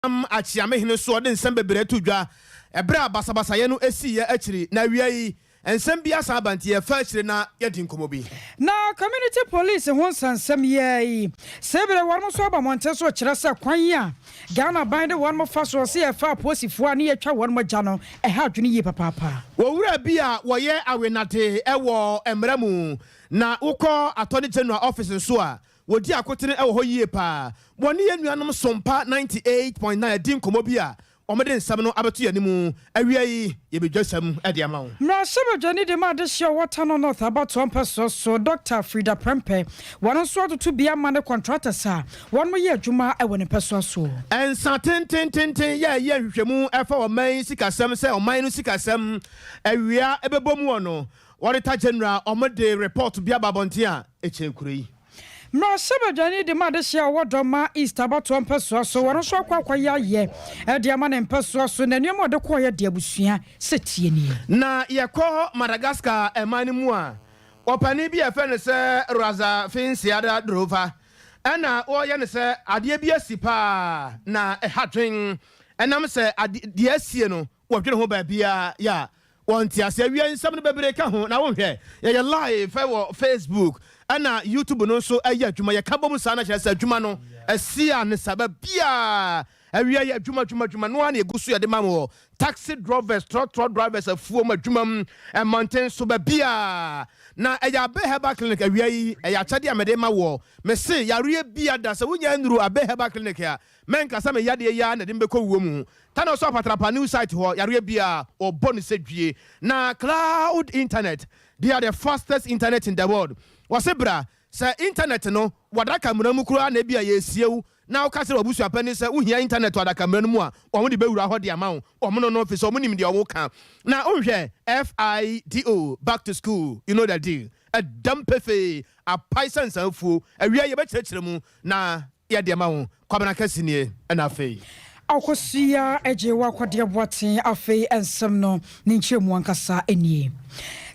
Nam Akyeamehene so ɔde nsɛm bebree ato dwa ɛberɛ a basabasayɛ no siiɛ akyiri. Na awia yi, nsɛm bi asan aba nti yɛfa akyire na yɛadi nkɔmmɔ bi. Na Community Police ho nsɛnsɛm yɛ yi, seebere wɔnom nso aba mmɔnten so rekyerɛ sɛ kwan a Ghana ban de wɔnom fa soɔ sɛ yɛfa apolisifoɔ a ne yɛtwa wɔnom agya no, ɛha adwene yie papaapa. Owura bi a wɔyɛ awenade wɔ mmara mu na wokɔ Attorney General office nso a, Wɔdi akotene wɔ hɔ yie paa. Wɔne yɛn nuanom Sompa 98.9 adi nkɔmmɔ bi a wɔde nsɛm no abɛto yɛn anim. Awia yi, yɛbɛdwa sɛm de ama wo. Mmarahyɛbadwani de ma adehyeɛ a ɔwɔ Tano North abatoɔ mpɛsoɔ so, Dɔkta Frida Prempeh, wɔn nso atoto bi ama ne contractors a wɔnom yɛ adwuma wɔ ne mpɛsoa soɔ. Nsa tentententen yɛ ɛyɛ nhwehwɛmu fa ɔman yi sikasɛm sɛ ɔman no sikasɛm awia bɛbɔ mu wɔ no, Auditor General wɔde report bi aba abɔnten a ɛkyɛn kuro yi. Mmarahyɛbadwani de ma adehyeɛ a ɔwɔ Dormaa East abatoɔ mpɛsoa so, ɔno nso akɔ akɔyɛ ayɛ de ama ne mpɛsoa so, na nneɛma a ɔde kɔeɛ de abusua sɛ tie nie. Na yɛkɔ Madagascar man no mu a, ɔpanin bi a yɛfrɛ no sɛ Razafintsiada Drova na wɔreyɛ no sɛ adeɛ bi asi paa na ɛha dwen. Ɛnam sɛ ade deɛ asie no wɔdwene ho baabiara yɛ a, Wɔnte ase. Awia nsɛm no bebree ka ho na wonhwɛ. Yɛyɛ live wɔ Facebook ɛna YouTube no nso ɛyɛ adwuma. Yɛka bom saa na kyerɛ sɛ adwuma no asi a ne sa baabiara. Awia yɛ adwuma adwuma adwuma no ara na yɛgu so yɛde ma mo wɔ taxi drovers, trɔtrɔ drivers, afuom adwuma mu, mmɔnten so baabiara. Na ɛyɛ Abe Herbal Clinic awia yi ɛyɛ akyɛdeɛ a mede ma woɔ. Mese yareɛ biara da sɛ wonya nnuru Abe Herbal Clinic a mɛnka sɛ me yadeɛ yi ara na ɛde me bɛkɔ wuo mu. Tano so apatrapa new site hɔ yareɛ biaa wɔbɔ no sɛ dwie na cloud internet they are the fastest internet in the world wɔse bra sɛ internet no wɔ adaka muna mu koraa na ebia yɛresie wo na woka kyerɛ w'abusua panin sɛ wohia internet wɔ adaka muna no mu a wɔn de bɛwura hɔ de ama wo wɔn no no fisɛ wɔn nim deɛ wɔn ka na wonhwɛ FIDO back to school you know the deal ɛdam pefee apae sɛ nsanfuo awia yɛbɛkyerɛkyerɛ mu na Yɛ deɛ ma wo Kwabena kɛse nie ɛna afei. Akosua gyee w'akwadeɛ boaten afei nsɛm no ne nkyerɛmu ankasa nie.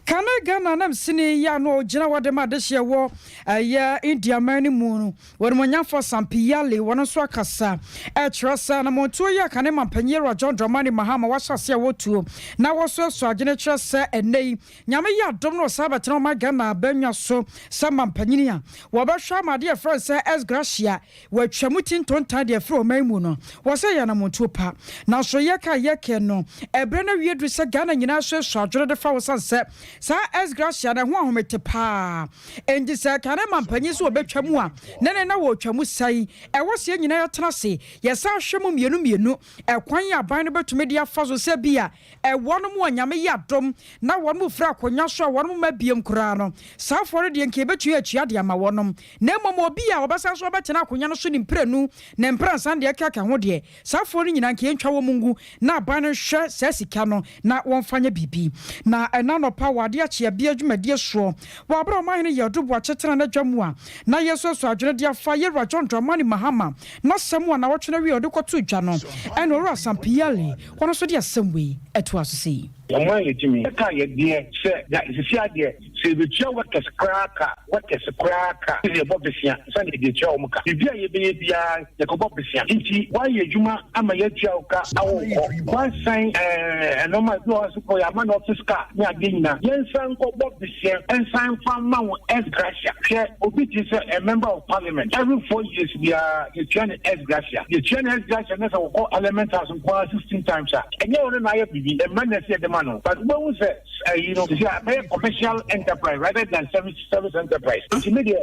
Kane Ghana anamsini yi a na ɔgyina hɔ de ma adehyeɛ wɔ ɛyɛ India man no mu no Onimuonyamfoɔ Sampi Yali wɔn nso akasa ɛkyerɛ sɛ anammɔntuo yi a kane mampanyin Yɛwura John Dramani Mahama wahyɛ aseɛ a wɔtuo na wɔsoasoa adwene kyerɛ sɛ ɛnnɛ yi Nyame yɛ adom na ɔsan bɛtena ɔman Ghana abannwa so sɛ mampanyini a, wɔbɛhwɛ ama adeɛ a yɛfrɛ no sɛ ex gratia wɔatwa mu ti ntontan de afiri ɔman mu no, wɔ sɛ ɛyɛ anamontuo pa. Nanso yɛka a yɛkɛ no, ɛberɛ no awie duru sɛ Ghana nyinaa suasua adwene de fa ho sane sɛ saa ex gratia no ɛho ahomete paa. Enti sɛ kane mampanyin sɛ wɔbɛtwa mu a, ne ne na wɔretwa mu sɛn? Ɛwɔ sɛ yɛn nyinaa yɛtena ase, yɛsan hwɛ mu mmienu mmienu, ɛkwan a aban no bɛtumi de afa so sɛ bi a Wɔnom a Nyame yɛ adom na wɔnom firi akonwa so a wɔnom mma biom koraa no, saa foɔ no deɛ nka yɛbɛtumi atua de ama wɔnom. Na mmom obi a ɔbɛsan so abɛtena akonwa no so ne mprenu, ne mprɛnsa ne deɛ ɛkeka ho deɛ, saa foɔ no nyinaa nka yɛntwa wɔn ngu na aban no nhwɛ saa sika no na wɔmfa nyɛ biribi. Na ɛna anɔpa wɔ adeɛ akyeabea dwumadie soɔ wɔ aberɛ a Ɔmanhene Yadu Boakye tena n'adwa mu a na yɛresuasua adwene de afa Yɛwura John Dramani Mahama n'asɛm a nawɔtwe no awie a ɔde kɔtoo dwa no ɛna Owura Sampiale Wɔn nso de asɛm wei toaa so sei. Wɔn a yɛtumi ka yɛ deɛ sɛ ya sisi adeɛ sɛ yɛbɛtua workers koraa ka workers koraa ka sɛ yɛbɔ besia ansa na yɛde atua wɔn ka biribi a yɛbɛyɛ biara yɛkɔbɔ besia nti woayɛ adwuma ama yɛatua wo ka awo kɔ woasan ɛɛ nneɛma ebi wɔ hɔ nso kɔ yɛama no office car ne adeɛ nyinaa yɛnsan nkɔbɔ besia nsan mfa mma wo ex gratia hwɛ obi te sɛ a member of parliament every 4 years biara yɛtua no ex gratia yɛtua no ex gratia na sɛ wɔkɔ parliament house nko ara 16 times a, ɛnyɛ ɔno na ayɛ biribi, mmara na ɛsɛ yɛde ma no. But wobɛhu sɛ ayi no, sisi abɛyɛ commercial enterprise rather than service enterprise. Nti me deɛ,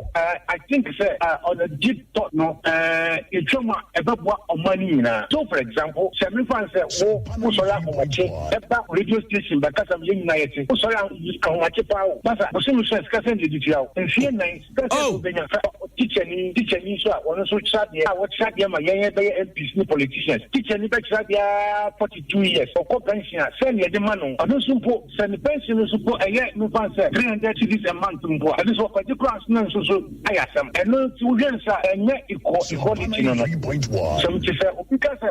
I think sɛ on a deep thought no, yɛtwa mu a ɛbɛboa ɔman no nyinaa. So for example, sɛ memfa no sɛ wo wosɔre ahomakye ɛba radio station bɛkasa ma yɛn nyinaa yɛte, wosɔre ahomakye paa o, masa bosome so a sika sɛn na yɛde tua wo? Mfeɛ nnan Sika sɛ Oh! wobɛnya sɛ tikyani tikyani nso a ɔno nso kyerɛ adeɛ a wɔkyerɛ adeɛ ma yɛn yɛbɛyɛ MPs ne politicians. Tikyani bɛkyerɛ adeɛ ara 42 years ɔkɔ pension a sɛn na yɛde ma no? Ɔno nso mpo sɛ ne pension no nso mpo ɛyɛ memfa no sɛ 300 cedis a month mpo a ɛno nso ɔkɔgye koraa nso na nso so ayɛ asɛm. Ɛno nti wohwɛ no saa a ɛnyɛ equality no no. Sɛ mete sɛ obi ka sɛ.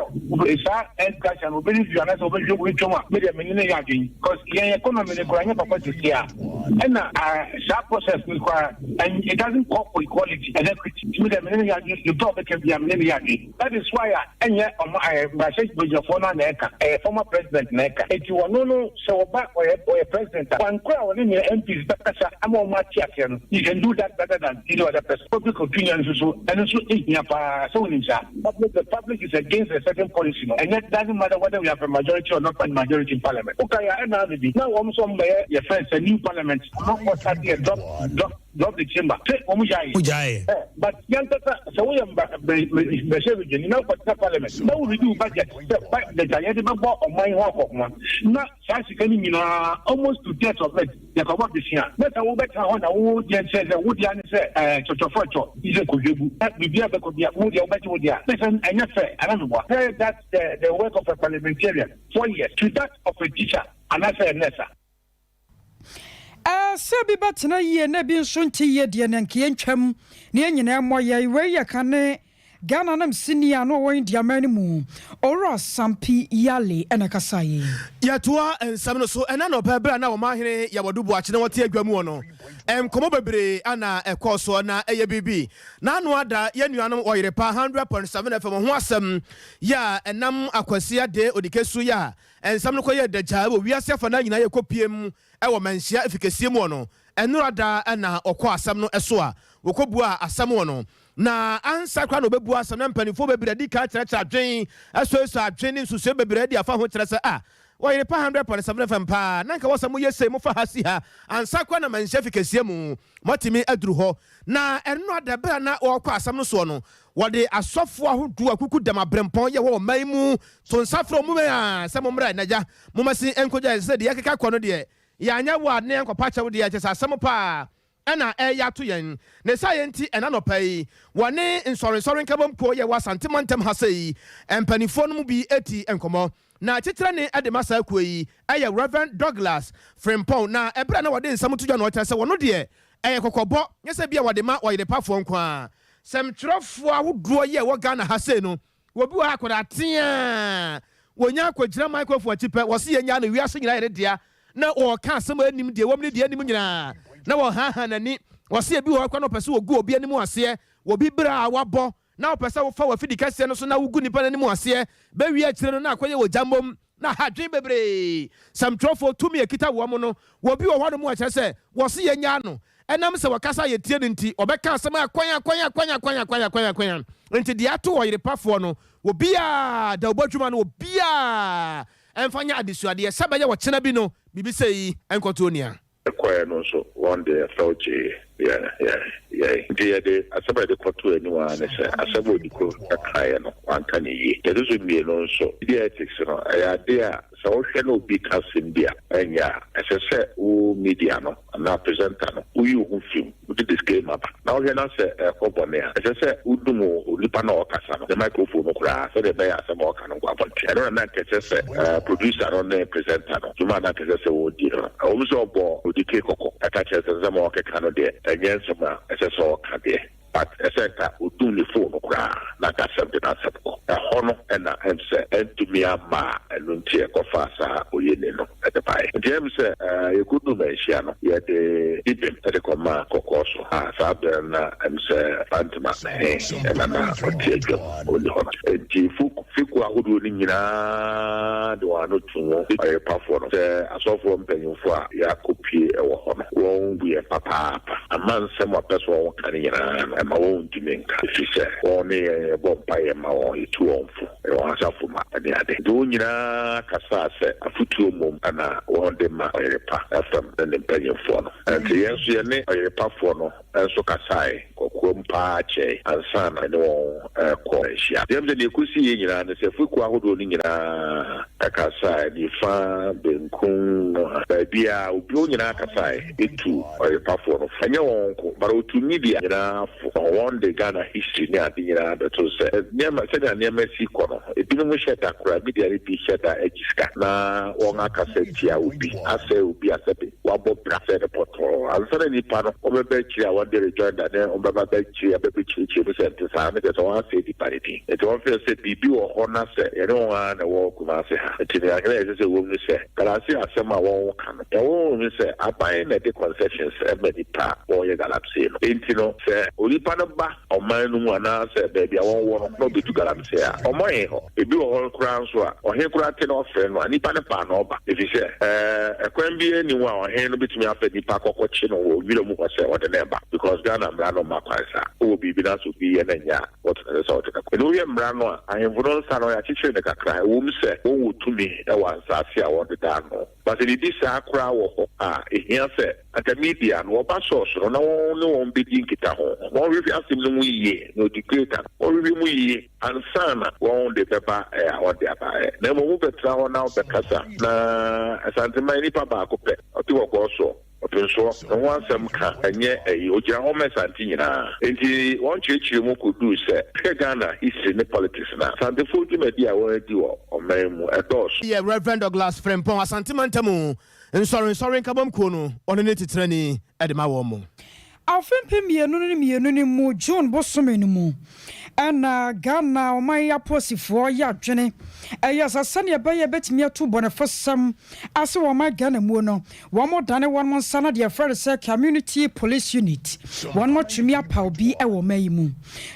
Saa ex gratia no obɛ review anaasɛ ɔbɛhwɛ ɔbɛtwam a, me deɛ me ne no yɛ adwene because yɛn economy no koraa nyɛ papa sisi a, ɛna saa process no koraa and it doesn't call for equality and equity. Nti me deɛ me ne no yɛ adwene, deɛ ɔbɛka biara me ne no yɛ adwene. That is why a ɛnyɛ ɔmo ɛɛ mmarahyɛ badwafoɔ no ara na ɛka, ɛyɛ former president na ɛka. Eti ɔno no sɛ ɔba ɔyɛ ɔyɛ president a, kwan koro a ɔne ne MPs bɛkasa ama wɔn ate aseɛ no, he can do that better than any other person. Public opinion nso so, ɛno nso hia paa, sɛ wonim saa. Public the public is against a certain policy no, ɛnyɛ doesn't matter whether we have a majority or not majority in parliament. Wokae a ɛna ano bi na wɔn nso wɔn bɛyɛ yɛfrɛ no sɛ new parliament, amanfoɔ start yɛ drop drop. Drop the chamber sɛ wɔn gyae. Mo gyae. Eh, but yankasa sɛ woyɛ mba mmarahyɛ badwani na wokɔtena parliament na wo review budget sɛ budget a yɛde bɛbɔ ɔman ho akɔhoma na saa sika no nyinaa almost two thirds of it yɛkɔbɔ besia na sɛ wobɛtena hɔ na wo deɛ sɛ sɛ wo deɛ ne sɛ eh, kyɔkyɔfrɔkyɔ yi sɛ kɔdwa gu na biribi a bɛkɔ bia wo deɛ wobɛgye wo deɛ a na sɛ ɛnyɛ fɛ ana meboa sɛ that's the, the work of a parliamentarian 4 years to that of a teacher anaasɛ a nurse a. Sɛ bi bɛtena yie na bi nso nte yie deɛ, na nka yɛntwam na yɛn nyinaa mmɔ yɛn. Wei yɛ kane Ghana nam sini a na ɔwɔ Indiaman no mu, Owura Sampi Yale, ɛna kasa yi. Yɛtoa nsɛm no so. Ɛna nɔpɛ berɛ a na ɔmanhene Yaw Adu Boakye na wɔte adwa mu wɔ no, nkɔmmɔ bebree ana ɛkɔɔ soɔ na ɛyɛ biribi na ano ada yɛn nuanom Ɔyerepa 100.7 FM ho asɛm yɛ a ɛnam Akwasi Ade Odikesu yɛ a nsɛm no kɔyɛ dagyaa wɔ wiase afa no nyinaa yɛkɔpie mu ɛwɔ Manhyia efikɛsie mu wɔ no. Ɛnora da ɛna ɔkɔ asɛm no ɛso a wɔkɔbua asɛm wɔ no, na ansa koraa na ɔbɛbua asɛm na mpanimfoɔ bebree adi ka kyerɛkyerɛ adwen, ɛsoeso adwen ne nsusuo bebree adi afa ho kyerɛ sɛ a Ɔyerepa 100.7 FM paa na nka wɔ sɛ moyɛ sei, mofa ha si ha ansa koraa na Manhyia fikɛsie mu moatumi aduru hɔ. Na ɛno ada berɛ a na wɔrekɔ asɛm no soɔ no, wɔde asɔfoɔ ahodoɔ akuku dɛm aberempɔn yɛ wɔ ɔman mu to nsa frɛ ɔmu a sɛ mommrɛ nagya momasi nkɔgya sɛ deɛ yɛkeka kɔ no deɛ yɛanyɛ wɔ a ne yɛnkɔpa kyɛw deɛ kyɛ sɛ asɛm paa ɛna ɛyɛ ato yɛn ne saa yɛn nti. Ɛna nɔpa yi wɔne nsɔrensɔre nkabom kuo yɛ wɔ Asantema ntɛm ha sɛ yi mpanimfoɔ no mu bi eti nkɔmɔ na kyekyerɛ ne ɛde ma saa kuo yi ɛyɛ Reverend Douglas Frimpong. Na ɛberɛ na wɔde nsɛm to dwa na ɔkyerɛ sɛ wɔno deɛ ɛyɛ kɔkɔbɔ, nyɛ sɛ bi a wɔde ma Ɔyerepafoɔ nko a sɛmtwerɛfoɔ ahodoɔ yi a ɛwɔ Ghana ha sei no. Wɔbi wɔ ha akwadaa teaa wɔnya akɔgyina microphone akyi pɛ, wɔse yɛnya no wiase nyinaa yɛ ne dea na wɔka asɛm a anim deɛ wɔm ne deɛ anim nyinaa na wɔhaha n'ani. Wɔse ebi wɔ hɔ kora na ɔpɛ sɛ wɔgu obi anim aseɛ wɔbi berɛ a wabɔ na ɔpɛ sɛ wofa w'afidi kɛseɛ no so na wogu nipa n'anim aseɛ bɛwie akyire no na akɔyɛ wɔ gya mmom na hadwen bebree. Sɛmtwerɛfoɔ tumi ekita wɔn mo no, wɔbi wɔ hɔ nom a kyerɛ sɛ wɔse yɛnya no ɛnam sɛ wɔkasa yɛtie no nti ɔbɛka asɛm akwan akwan akwan akwan akwan akwan akwan. Nti deɛ ato Ɔyerepafoɔ no, obiaa da wobɔ adwuma no, obiaa ɛmfa nyɛ adesuadeɛ sɛ bɛyɛ wɔkyena bi no biribi sɛ yi ɛnkɔto onua. Ɛkɔɛ no nso wɔn de ɛfɛw gyee yɛ yɛ yɛ nti yɛde asɛm a yɛde kɔto anim a ne sɛ asɛm a odi ko ɛkaeɛ no wanka ne yie. Yɛde so mmienu nso, media ethics no ɛyɛ ade a sɛ wohwɛ na obi ka asɛm bi a ɛnyɛ a ɛsɛ sɛ wo media no anaa presenter no woyi wo ho fim, wode disclaimer ba na wohwɛ na sɛ ɛkɔ bɔne a ɛsɛ sɛ wodum onipa no a ɔkasa no ne microphone no koraa sɛdeɛ ɛbɛyɛ asɛm a ɔka no nkɔ abɔnten. Ɛno na na nkɛsɛ sɛ producer no ne presenter no dwuma na nkɛsɛ sɛ wɔdi no. Ɛwɔ sɛ ɔbɔ Odike kɔkɔ ɛka kyerɛ sɛ nsɛm a ɔkeka no deɛ ɛnyɛ nsɛm a ɛsɛ sɛ ɔka deɛ, but ɛsɛ nka odum ne phone no koraa na nka asɛm de n'asɛm kɔ ɛhɔ no. Ɛna ɛm sɛ ɛntumi ama a ɛno nti ɛkɔfaa saa oyene no ɛde baeɛ. Nti ɛm sɛ yɛkɔduu Manhyia no, yɛde dibem ɛde kɔmaa kɔkɔɔ so a saa berɛ no na ɛm sɛ Bantama he ɛna na ɔte adwam ɔni hɔ no. Nti fekuo ahodoɔ no nyinaa de wɔn ano to mu. Ɔyerepafoɔ no sɛ asɔfoɔ mpanyimfoɔ a yɛakɔpie ɛwɔ hɔ no, wɔn bu yɛn papaapa. Ama nsɛm a pɛ sɛ wɔn ka no nyinaa no, ɛma wɔn ntumi nka, ɛfiri sɛ wɔn ne yɛn yɛbɔ mpaeɛ ma wɔn, yɛtu wɔn fo, ɛyɛ wɔn asafo ma ne ade. Nti wɔn nyinaa kasaa sɛ afotuo mmom na wɔn de ma Ɔyerepa FM ne ne mpanyimfoɔ no. Nti yɛn nso yɛne Ɔyerepafoɔ no nso kasae kɔkoam paa kyɛe ansa na ne wɔn rekɔ nhyia. Deɛ sɛ deɛ ɛkɔsi yɛ nyinaa ne sɛ fekuo ahodoɔ no nyinaa kasae, nifa, benkum, baabiaa obi wɔn nyinaa kasae ɛtu Ɔyerepafoɔ no fo. Ɛnyɛ wɔn nko, but ɔtu media nyinaa fo. Wɔn de Ghana history ne ade nyinaa bɛto sɛ nneɛma sɛnea nneɛma si kɔ no, ebinom hyɛ da koraa, media no bi hyɛ da agye sika na wɔn akasa tia obi, asɛe obi asɛbe. wabɔ bra sɛ ne pɔtɔɔ ansa na nipa no wɔbɛba akyiri a wɔde rejoinder ne wɔbɛba ba akyiri abɛbɛkyerɛkyerɛ mu sɛ nte saa no kyerɛ sɛ wɔn asɛe nipa no din. Nti wɔn feel sɛ biribi wɔ hɔ na sɛ yɛne wɔn ara na ɛwɔ Kumasi ha. Nti nea anwene a ɛsɛ sɛ ɛwɔ mu ne sɛ galamsey asɛm a wɔn ka no, ɛwɔ mu ne sɛ aban na ɛde concessions ma nipa a wɔyɛ galamsey no. Nti no sɛ onipa no ba ɔman no mu anaa sɛ baabi a wɔn wɔ no na ɔbɛtu galamsey a, ɔmmɔ he hɔ. Ebi wɔ hɔ koraa nso a, ɔhe koraa te na ɔfrɛ no a, nipa no paa na ɔba. Efisɛ, ɛɛ, kwan biara nni ho a ɔhen no betumi afa nipa akɔkɔkye no wɔ nwura mu hɔ sɛ ɔde no reba, because Ghana mmara no mma kwan saa. Wowɔ biribi na sɛ obi yɛ na ɛnyɛ a, wɔto no ɛsɛ sɛ ɔde no kɔ. Ɛnna wohwɛ mmara no a, ahemfo no nsa no, yɛakyekyere no kakra. Ɛwom sɛ wɔwɔ tumi wɔ nsaase a wɔdeda ano, but sɛ biribi saa koraa wɔ hɔ a, ehia sɛ anka media no, wɔba source no na wɔne wɔn bedi nkitaho. Wɔnhwehwɛ asɛm no mu yiye, na ɔdi great a, wɔnhwehwɛ mu yiye ansa na wɔn de bɛba ɛ a wɔde aba ɛ. Na mmom wobɛtena hɔ na wobɛkasa na Asanteman nipa baako pɛ ɔte kɔkɔɔ soɔ, ɔpensoɔ, ne ho asɛm ka ɛnyɛ ɛyi, ɔgyina hɔ ma Asante nyinaa. Enti wɔn kyerɛkyerɛ mu kɔduu sɛ, hwɛ Ghana history ne politics no a, Asantefoɔ dwumadi a wɔn adi wɔ ɔman mu ɛdɔɔso. Yɛ Rev. Douglas Frimpong, Asante Mantamu Nsɔrensɔre Nkabom Kuo no, ɔno ne titenani de ma wɔn. Afe 2002 no mu June bosome no mu na Ghana ɔman yi apolisifoɔ yɛ adwene ɛyɛ sɛ sɛdeɛ ɛbɛyɛ bɛtumi atu bɔnefosɛm ase wɔ ɔman Ghana muo no, wɔn dane wɔn nsa na deɛ yɛfrɛ no sɛ Community Police Unit, wɔn atumi apaw bi wɔ ɔman yi mu.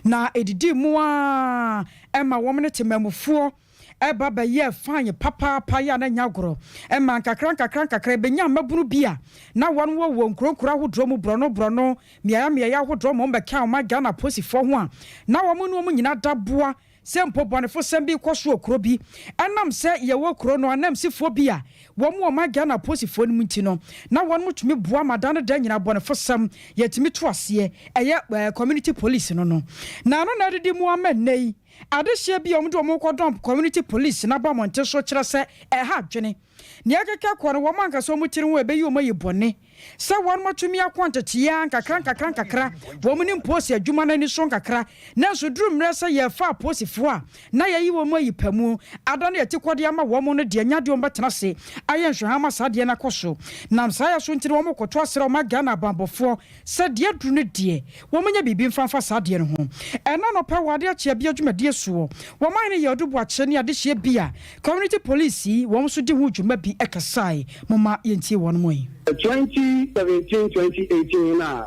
Na ɛdidii mu ara ma wɔn ne temammufoɔ ba bɛyɛɛ fann papaapa yɛ a na ɛnyɛ agorɔ. Ɛmaa nkakrankakra yɛbɛnyaa mmabunu bi a na wɔn wɔ wɔ nkuro nkuro ahodoɔ mu, borɔno borɔno, mmeaeɛ mmeaeɛ ahodoɔ ma wɔbɛkaa ɔman Ghana apolisifoɔ ho a na wɔn ne wɔn nyinaa da boa sɛ mpo bɔnefosɛm bi rekɔ so wɔ kuro bi. Ɛnam sɛ yɛwɔ kuro no ananmusifoɔ bi a wɔn wɔ ɔman Ghana apolisifoɔ no mu nti no, na wɔn tumi boa ma da ne da nyinaa bɔnefosɛm yɛtumi to aseɛ, ɛyɛ community police no no. Na ɛno na adidi mu ama nnɛ yi Adehyeɛ bi a wɔde wɔn rekɔdɔm community police no aba mmɔnten so kyerɛ sɛ ɛha adwene. Nea ɛkeka kɔ no, wɔn ankasa wɔn tiri ho ɛbɛyi wɔn ayi bɔne sɛ wɔn atumi ako nteteeɛ ara nkakra nkakra nkakra, wɔn nim polisi adwuma no ani so nkakra. Nanso duru mmerɛ sɛ yɛrefa apolisifoɔ a na yɛayi wɔn ayi pa mu adane atikɔdeɛ ama wɔn no deɛ, ɛnyɛ adeɛ wɔn bɛtena ase ayɛ nhwɛha ama saa adeɛ no akɔ so. Nam saa yɛ so nti na wɔrekɔto asrɛ wɔn Ghana abanbɔfoɔ Sɛ deɛ aduru no deɛ, wɔnyɛ biribi mfa mfa saa adeɛ no ho. Ɛnnɛ anɔpa wɔ adeɛ akyea bia dwumadie soɔ, wɔn ahene yɛ ɔde boakyɛ ne adehyeɛ bi a community police yi wɔn nso di ho dwuma bi kasae. Momma yɛntie wɔn mo yi. 2017 2018 na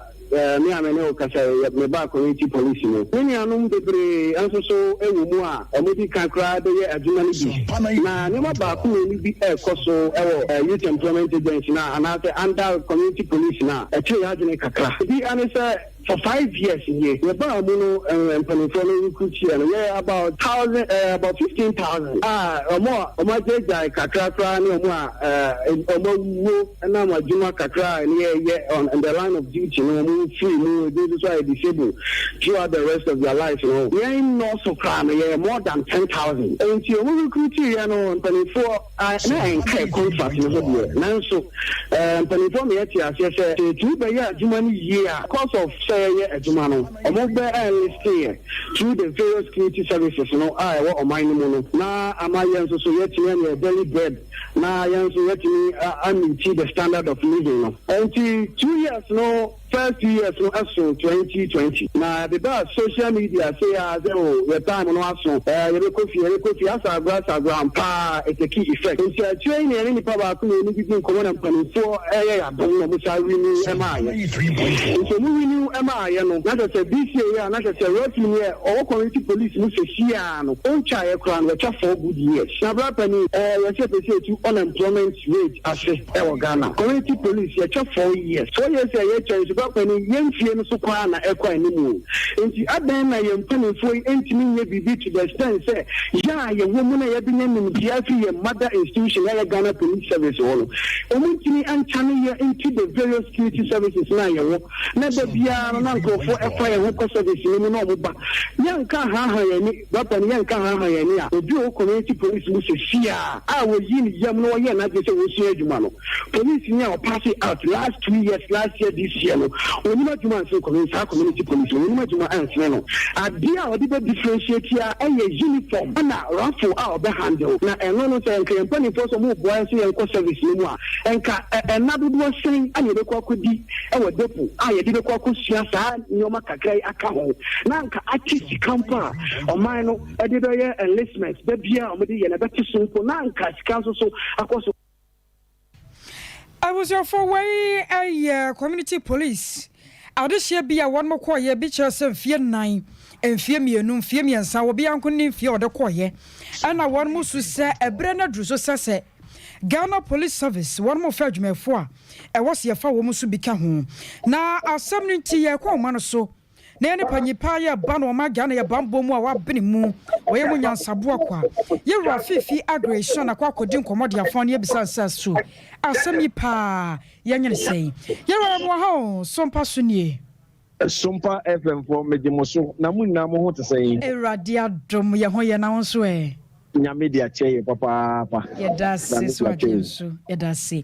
me a me ne wo kasa yi, me baa community police mu. Me nuanom bebree nso so wɔ mu a wɔdi kan koraa bɛyɛ adwuma no bi. Na nneɛma baako mmienu bi rekɔ so wɔ Youth Employment Agency no a anaasɛ under community police no a, ɛkyere yɛn adwene kakra. Ebi ne sɛ for 5 years nie, yɛbaa mu no, mpanimfoɔ no recruit yɛn no, yɛyɛ about thousand, about 15,000 a wɔn a wɔagyaagyae kakra koraa ne wɔn a wɔawuwuo nam adwuma kakra a ne yɛyɛ on the line of duty no, wɔn firi mu, ebi nso so ayɛ disabled throughout the rest of their life no. Yɛn nnɔɔso koraa no, yɛyɛ more than 10,000. Nti wɔn recruit yɛn no, mpanimfoɔ na ɛnkae contract no ho deɛ, nanso mpanimfoɔ ma yɛte aseɛ sɛ sɛ yɛtumi bɛyɛ adwuma no yie a, course of sɛ yɛyɛ adwuma no, wɔn bɛ enlist yɛ through the various security services no a ɛwɔ ɔman no mu no, na ama yɛn nso so yɛatumi anya daily bread na yɛn nso yɛatumi ameet the standard of living no. Nti 2 years no, first 2 years no ɛso 2020 na ɛde social media say a sɛ o yɛ time no aso, yɛbɛkɔ fie, yɛbɛkɔ fie, asa agorɔ, asa agorɔ ampa, ɛtake effect. Nti akyire yi na yɛne nipa baako mmienu bi di nkɔmmɔ na mpanimfoɔ ɛyɛ yɛadom na ɔmo sa renew ɛma ayɛ. Nti ɔmo renew ɛma ayɛ no, na kyerɛ sɛ BCA yi a na kyerɛ sɛ roughly neɛ ɔwɔ community police mu sɛsi a no, ɔntwaeɛ koraa no, wɔatwa 4 good years. Na bra pani, yɛsɛ pɛ sɛ yɛtu unemployment rate ase ɛwɔ Ghana. Community police yɛtwa 4 years, 4 years a yɛtwa nso, bra pani, yɛn fie no so koraa na ɛkɔ anim o. Nti adɛn na yɛn mpanimfoɔ yi ntumi nyɛ biribi to the extent sɛ yɛ a yɛwɔ mu na yɛbɛnya nimdeɛ afiri yɛn mother institution a yɛ Ghana Police Service hɔ no, wɔn ntumi ankyane yɛ into the various security services na yɛwɔ, na da biara no na nkurɔfoɔ ɛfa yɛn ho kɔ service no mu na wɔn ba yɛnka haha yɛn ani. Bra pani, yɛnka haha yɛn ani a, obi a ɔwɔ community police mu sɛ fia a wɔyi ne yam na wɔyɛ n'adwene sɛ wɔsua adwuma no, police ni a ɔpass out last 2 years, last year, this year no. Wɔnim adwuma nsene community, saa community police no, wɔnim adwuma nsene no. Adeɛ a ɔde bɛ differentiate a ɛyɛ uniform ɛna rifle a ɔbɛ handle. Na ɛno no, sɛ nka yɛn mpanimfoɔ sɛ wɔn boa yɛn sɛ yɛnkɔ service no mu a, nka ɛna dodoɔ sɛn ɛna yɛbɛkɔ akɔdi ɛwɔ depot a yɛde bɛkɔ akɔsua saa nneɛma kakra yi aka ho, na nka ate sika mpo a ɔman no ɛde bɛyɛ enlistment da biara a wɔde yɛ no ɛbɛte so mpo, na nka sika nso so akɔ so. Abusuafoɔ, wei yɛ community police adehyeɛ bi a wɔn kɔɔyɛ bi kyerɛ sɛ mfeɛ 4, mfeɛ 2, mfeɛ 3, obiara nko ne mfeɛ a ɔde kɔɔyɛ, ɛna wɔn mo so sɛ ɛberɛ no aduru so sɛ Ghana Police Service wɔn mo fɛ adwumayɛfoɔ a ɛwɔ sɛ yɛfa wɔn so bi ka ho. Na asɛm no nti yɛkɔ ɔma no so na yɛne panyipa yɛ ba na ɔma Ghana yɛ bambɔ mu a wabene mu, wɔyɛ mu nyansaboa kwa, yɛwura Fiifi Aggrey akɔ akɔdi nkɔmmɔ de afa no, yɛbisa sɛ so asɛm yi paa yɛnyene sɛn. Yɛwura mu ha o, so mpa so nie. Sompa FM fo, megye mo so na mo nyinaa mo ho te sɛn? Awurade adom, yɛ ho yɛ, na wo nso ɛ? Nyame de akyɛ yɛ papaapa. Yɛda ase so adeɛ nso yɛda ase.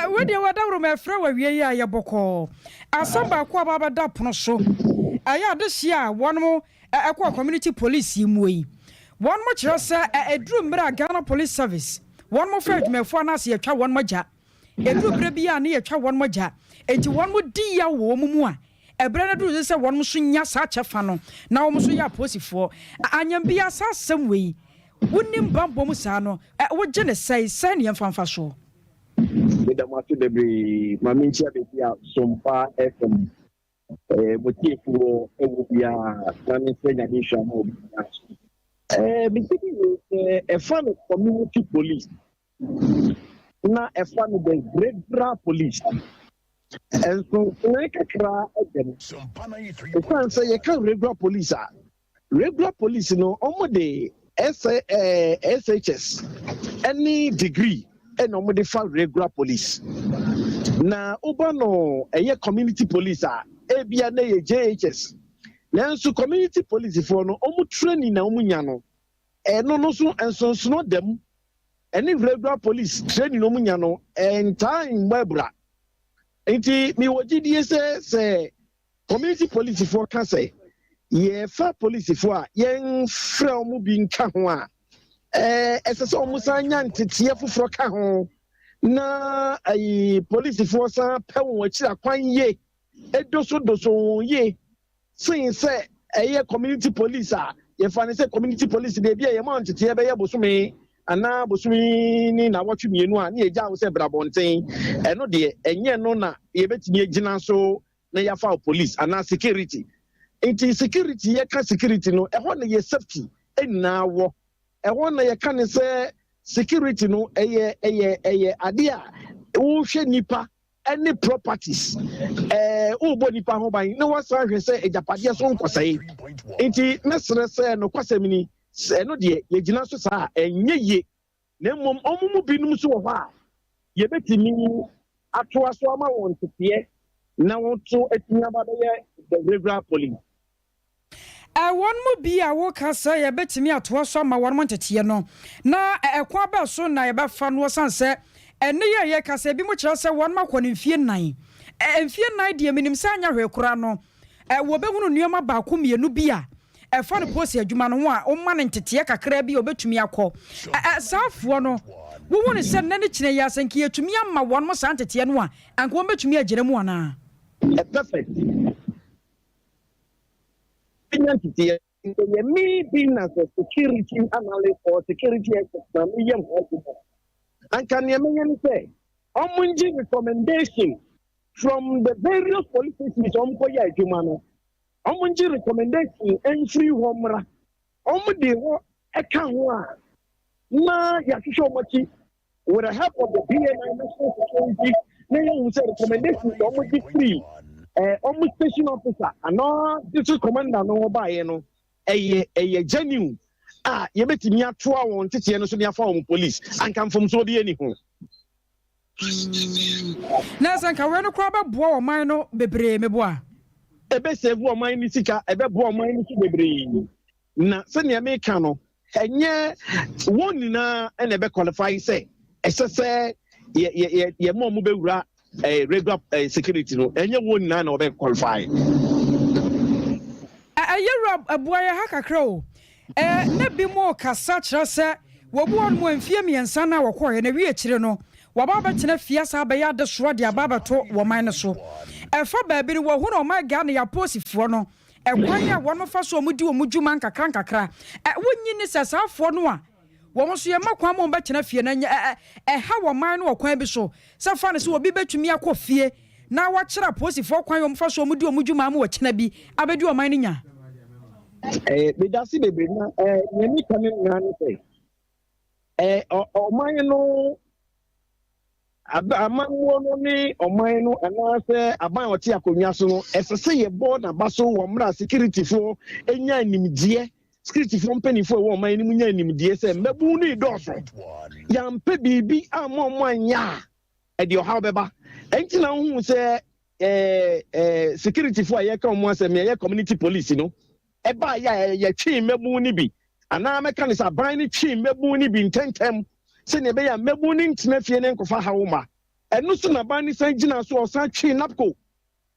Wedeɛ wɔdaworo ma ɛfrɛ wɔ awie yi a yɛbɔkɔɔ asɛm baako a babɛda pono so, ɛyɛ adehyeɛ a wɔnom ɛkɔɔ community police yi mu yi, wɔn mo kyerɛ sɛ ɛduru mmerɛ a Ghana Police Service wɔn mo fɛ adwumayɛfoɔ anaasɛ yɛtwa wɔn mo agya, ɛduru berɛ bi a ne yɛtwa wɔn mo agya, enti wɔn mo di yaw wɔ wɔn mu a ɛberɛ no duru sɛ wɔn nso nya saa kyɛfa no na wɔn nso yɛ apolisifoɔ. Anyam bi asa asɛm wei, wonim bambɔ mu saa no, wogye ne sɛe sɛn ne yɛmfa mfa soɔ? Meda mo ase bebree. Ma menkyia baabi a Sompa FM motiefoɔ ɛwɔ biara na mensrɛ Nyame nhyira ma obi biara so. Megye di wei sɛ ɛfa no community police na ɛfa no the regular police, nsonsonoe kakra da mu, ɛsiane sɛ yɛka regular police a, regular police no ɔmo de SHS ɛne degree ɛna ɔmo de fa regular police, na woba no ɛyɛ community police a, ebia na yɛ JHS, nanso community police foɔ no, ɔmo training na ɔmo nya no, ɛno no so nsonsono da mu. Ɛne regular police training na ɔmo nya no ɛntaa mmɔ abura. Nti mewɔ gyidie sɛ community police foɔ ka sɛ yɛfa polisifoɔ a yɛmfrɛ wɔn bi nka ho a, ɛsɛ sɛ wɔn san nya nteteɛ foforɔ ka ho, na ayi polisifoɔ san pɛ wɔn akyiri akwan yie, edosodoso wɔn yie sen sɛ ɛyɛ community police a yɛfa ne sɛ community police deɛ, ebi a yɛma nteteɛ bɛyɛ bosome anaa bosome ne nawɔtwe 2 a ne yɛgya wo sɛ brabɔnten. Ɛno deɛ, ɛnyɛ no na yɛbɛtumi agyina so na yɛafa wo police anaa security. Nti security, yɛka security no, ɛhɔ na yɛ safety nyinaa wɔ. Ɛhɔ na yɛka ne sɛ security no ɛyɛ ade a wohwɛ nipa ɛne properties, wobɔ nipa ho ban na wasan hwɛ sɛ agyapadeɛ so nkɔsɛe. Nti mɛsrɛ sɛ nokwasɛm ni, ɛno deɛ yɛgyina so saa a, ɛnyɛ yie, na mmom ɔmo mu binom nso wɔ hɔ a yɛbɛtumi atoa so ama wɔn teteɛ na wɔn nso atumi aba bɛyɛ the regular police. Wɔn mu bi a woka sɛ yɛbɛtumi atoa so ama wɔn mo nteteɛ no, na ɛkwan bɛɛ so na yɛbɛfa no? Ɔsan sɛ ɛne yɛ yɛka sɛ ebi mo kyerɛ sɛ wɔn akɔ no mfie 4. Mfie 4 deɛ, menim sɛ anya hwee koraa no wɔbɛhunu nneɛma baako mmienu bi a ɛfa no polisi adwuma no ho a ɔma no nteteɛ kakra bi a ɔbɛtumi akɔ. Saafoɔ no, wohu ne sɛ nnɛ ne kyerɛ yɛ asɛ nka yɛtumi ama wɔn mo saa nteteɛ no a, anka wɔn bɛtumi agyina mu anaa? Perfect. Nya nteteɛ. Ɛyɛ me being as a security analyst or security expert na meyɛ ho adwuma, anka nea mɛyɛ ne sɛ ɔmo ngye recommendation from the various police stations ɔmo kɔyɛ adwuma no. Ɔmo ngye recommendation mfiri hɔ mmra. Ɔmo de hɔ ɛka ho a, na yɛahwehwɛ ɔmo akyi with the help of the BNI, national security, na yɛhu sɛ recommendation sɛ ɔmo gye firi ɔmo station officer anaa district commander no hɔ baeɛ no ɛyɛ genuine a, yɛbɛtumi atoa wɔn teteɛ no so ne afa wɔn police, anka mfomsoɔ bi ani ho. Na sɛ nka wei no koraa bɛboa ɔman no bebree, meboa? Ɛbɛsave ɔman no sika, ɛbɛboa ɔman no so bebree. Na sɛnea meka no, ɛnyɛ wɔn nyinaa ɛna ɛbɛ qualify sɛ ɛsɛ sɛ yɛ yɛ yɛ yɛma ɔmo bɛwura. Regular security no, ɛnyɛ wɔn nyinaa na wɔbɛ qualify. Ɛyɛ wura boa yɛ ha kakra o. Na bi mo kasa kyerɛ sɛ wɔbu wɔn mu mfie 3 na wɔkɔɔyɛ na wie akyire no wɔaba abɛtena fie asa abɛyɛ adesoa de aba abɛto wɔn man no so. Ɛfa baabi no wɔhu na ɔman Ghana yɛ apolisifoɔ no ɛkwan a wɔn fa so wɔn di wɔn dwuma nkakra nkakra. Wonyi ne sɛ saafoɔ no a wɔn nso yɛma kwan ma wɔn bɛtena fie no ɛha wɔn man no wɔ kwan bi so sɛ fa no sɛ obi bɛtumi akɔ fie na wɔakyerɛ apolisifoɔ kwan wɔn fa so wɔn di wɔn dwuma ama wɔkyena bi abɛdi ɔman no nya. Medase bebree na nea meka no nyinaa ne sɛ ɔman no amammuo no ne ɔman no anaasɛ aban a ɔte akonnwa so no, ɛsɛ sɛ yɛbɔ n'aba so wɔ mmerɛ a securityfoɔ nya nimdeɛ, securityfoɔ mpanimfoɔ a ɛwɔ ɔman no mu nya nimdeɛ sɛ mmabun no redɔɔso, yɛampɛ biribi amma ɔmo anyɛ a ɛde ɔhaw bɛba. Ɛnti na wohu sɛ securityfoɔ a yɛka ɔmo asɛm, yɛyɛ community police no, ɛbaa yɛ a yɛtwe mmabun no bi, anaa mɛka ne sɛ aban no twe mmabun no bi ntɛntɛm sɛnea ɛbɛyɛ a mmabun no ntena fie ne nkɔfa haw ma. Ɛno so na aban no san gyina so ɔsan twe NABCO.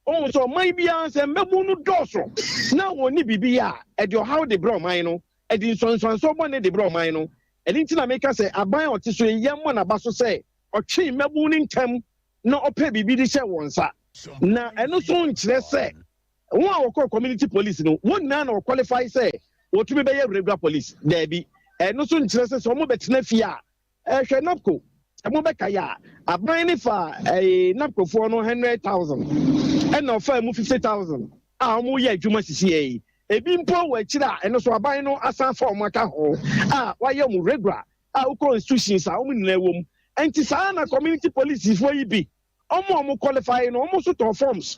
Ɔhu sɛ ɔman biara sɛ mmabun no dɔɔso na wɔn biribi yɛ a, ɛde ɔhaw de brɛ ɔman no, ɛde nsɔnsɔnsɔ bɔne de brɛ ɔman no. Ɛno nti na meka sɛ aban a ɔte so yi, yɛmmɔ n'aba so sɛ ɔtwe mmabun no ntɛm na ɔpɛ biribi de hyɛ wɔn nsa. Na ɛno so nkyerɛ sɛ wɔn a wɔkɔ community police no, wɔn nyinaa na wɔqualify sɛ wɔtumi bɛyɛ regular police. Daabi, ɛno so nkyerɛ sɛ wɔn bɛtena fie a ɛhwɛ NABCO. Ɛmo bɛka yɛ a, aban ne fa NABCOfoɔ no 100,000, ɛna ɔfa mu 50,000 a wɔn yɛ adwuma sisi yɛ yi. Ebi mpo wɔ akyire a ɛno so aban no asan fa wɔn aka ho a wɔayɛ wɔn regular a wokɔ institutions a wɔn nyinaa wɔ mu. Nti saa na community policefoɔ yi bi, wɔn a wɔn qualify no, wɔn nso tɔ forms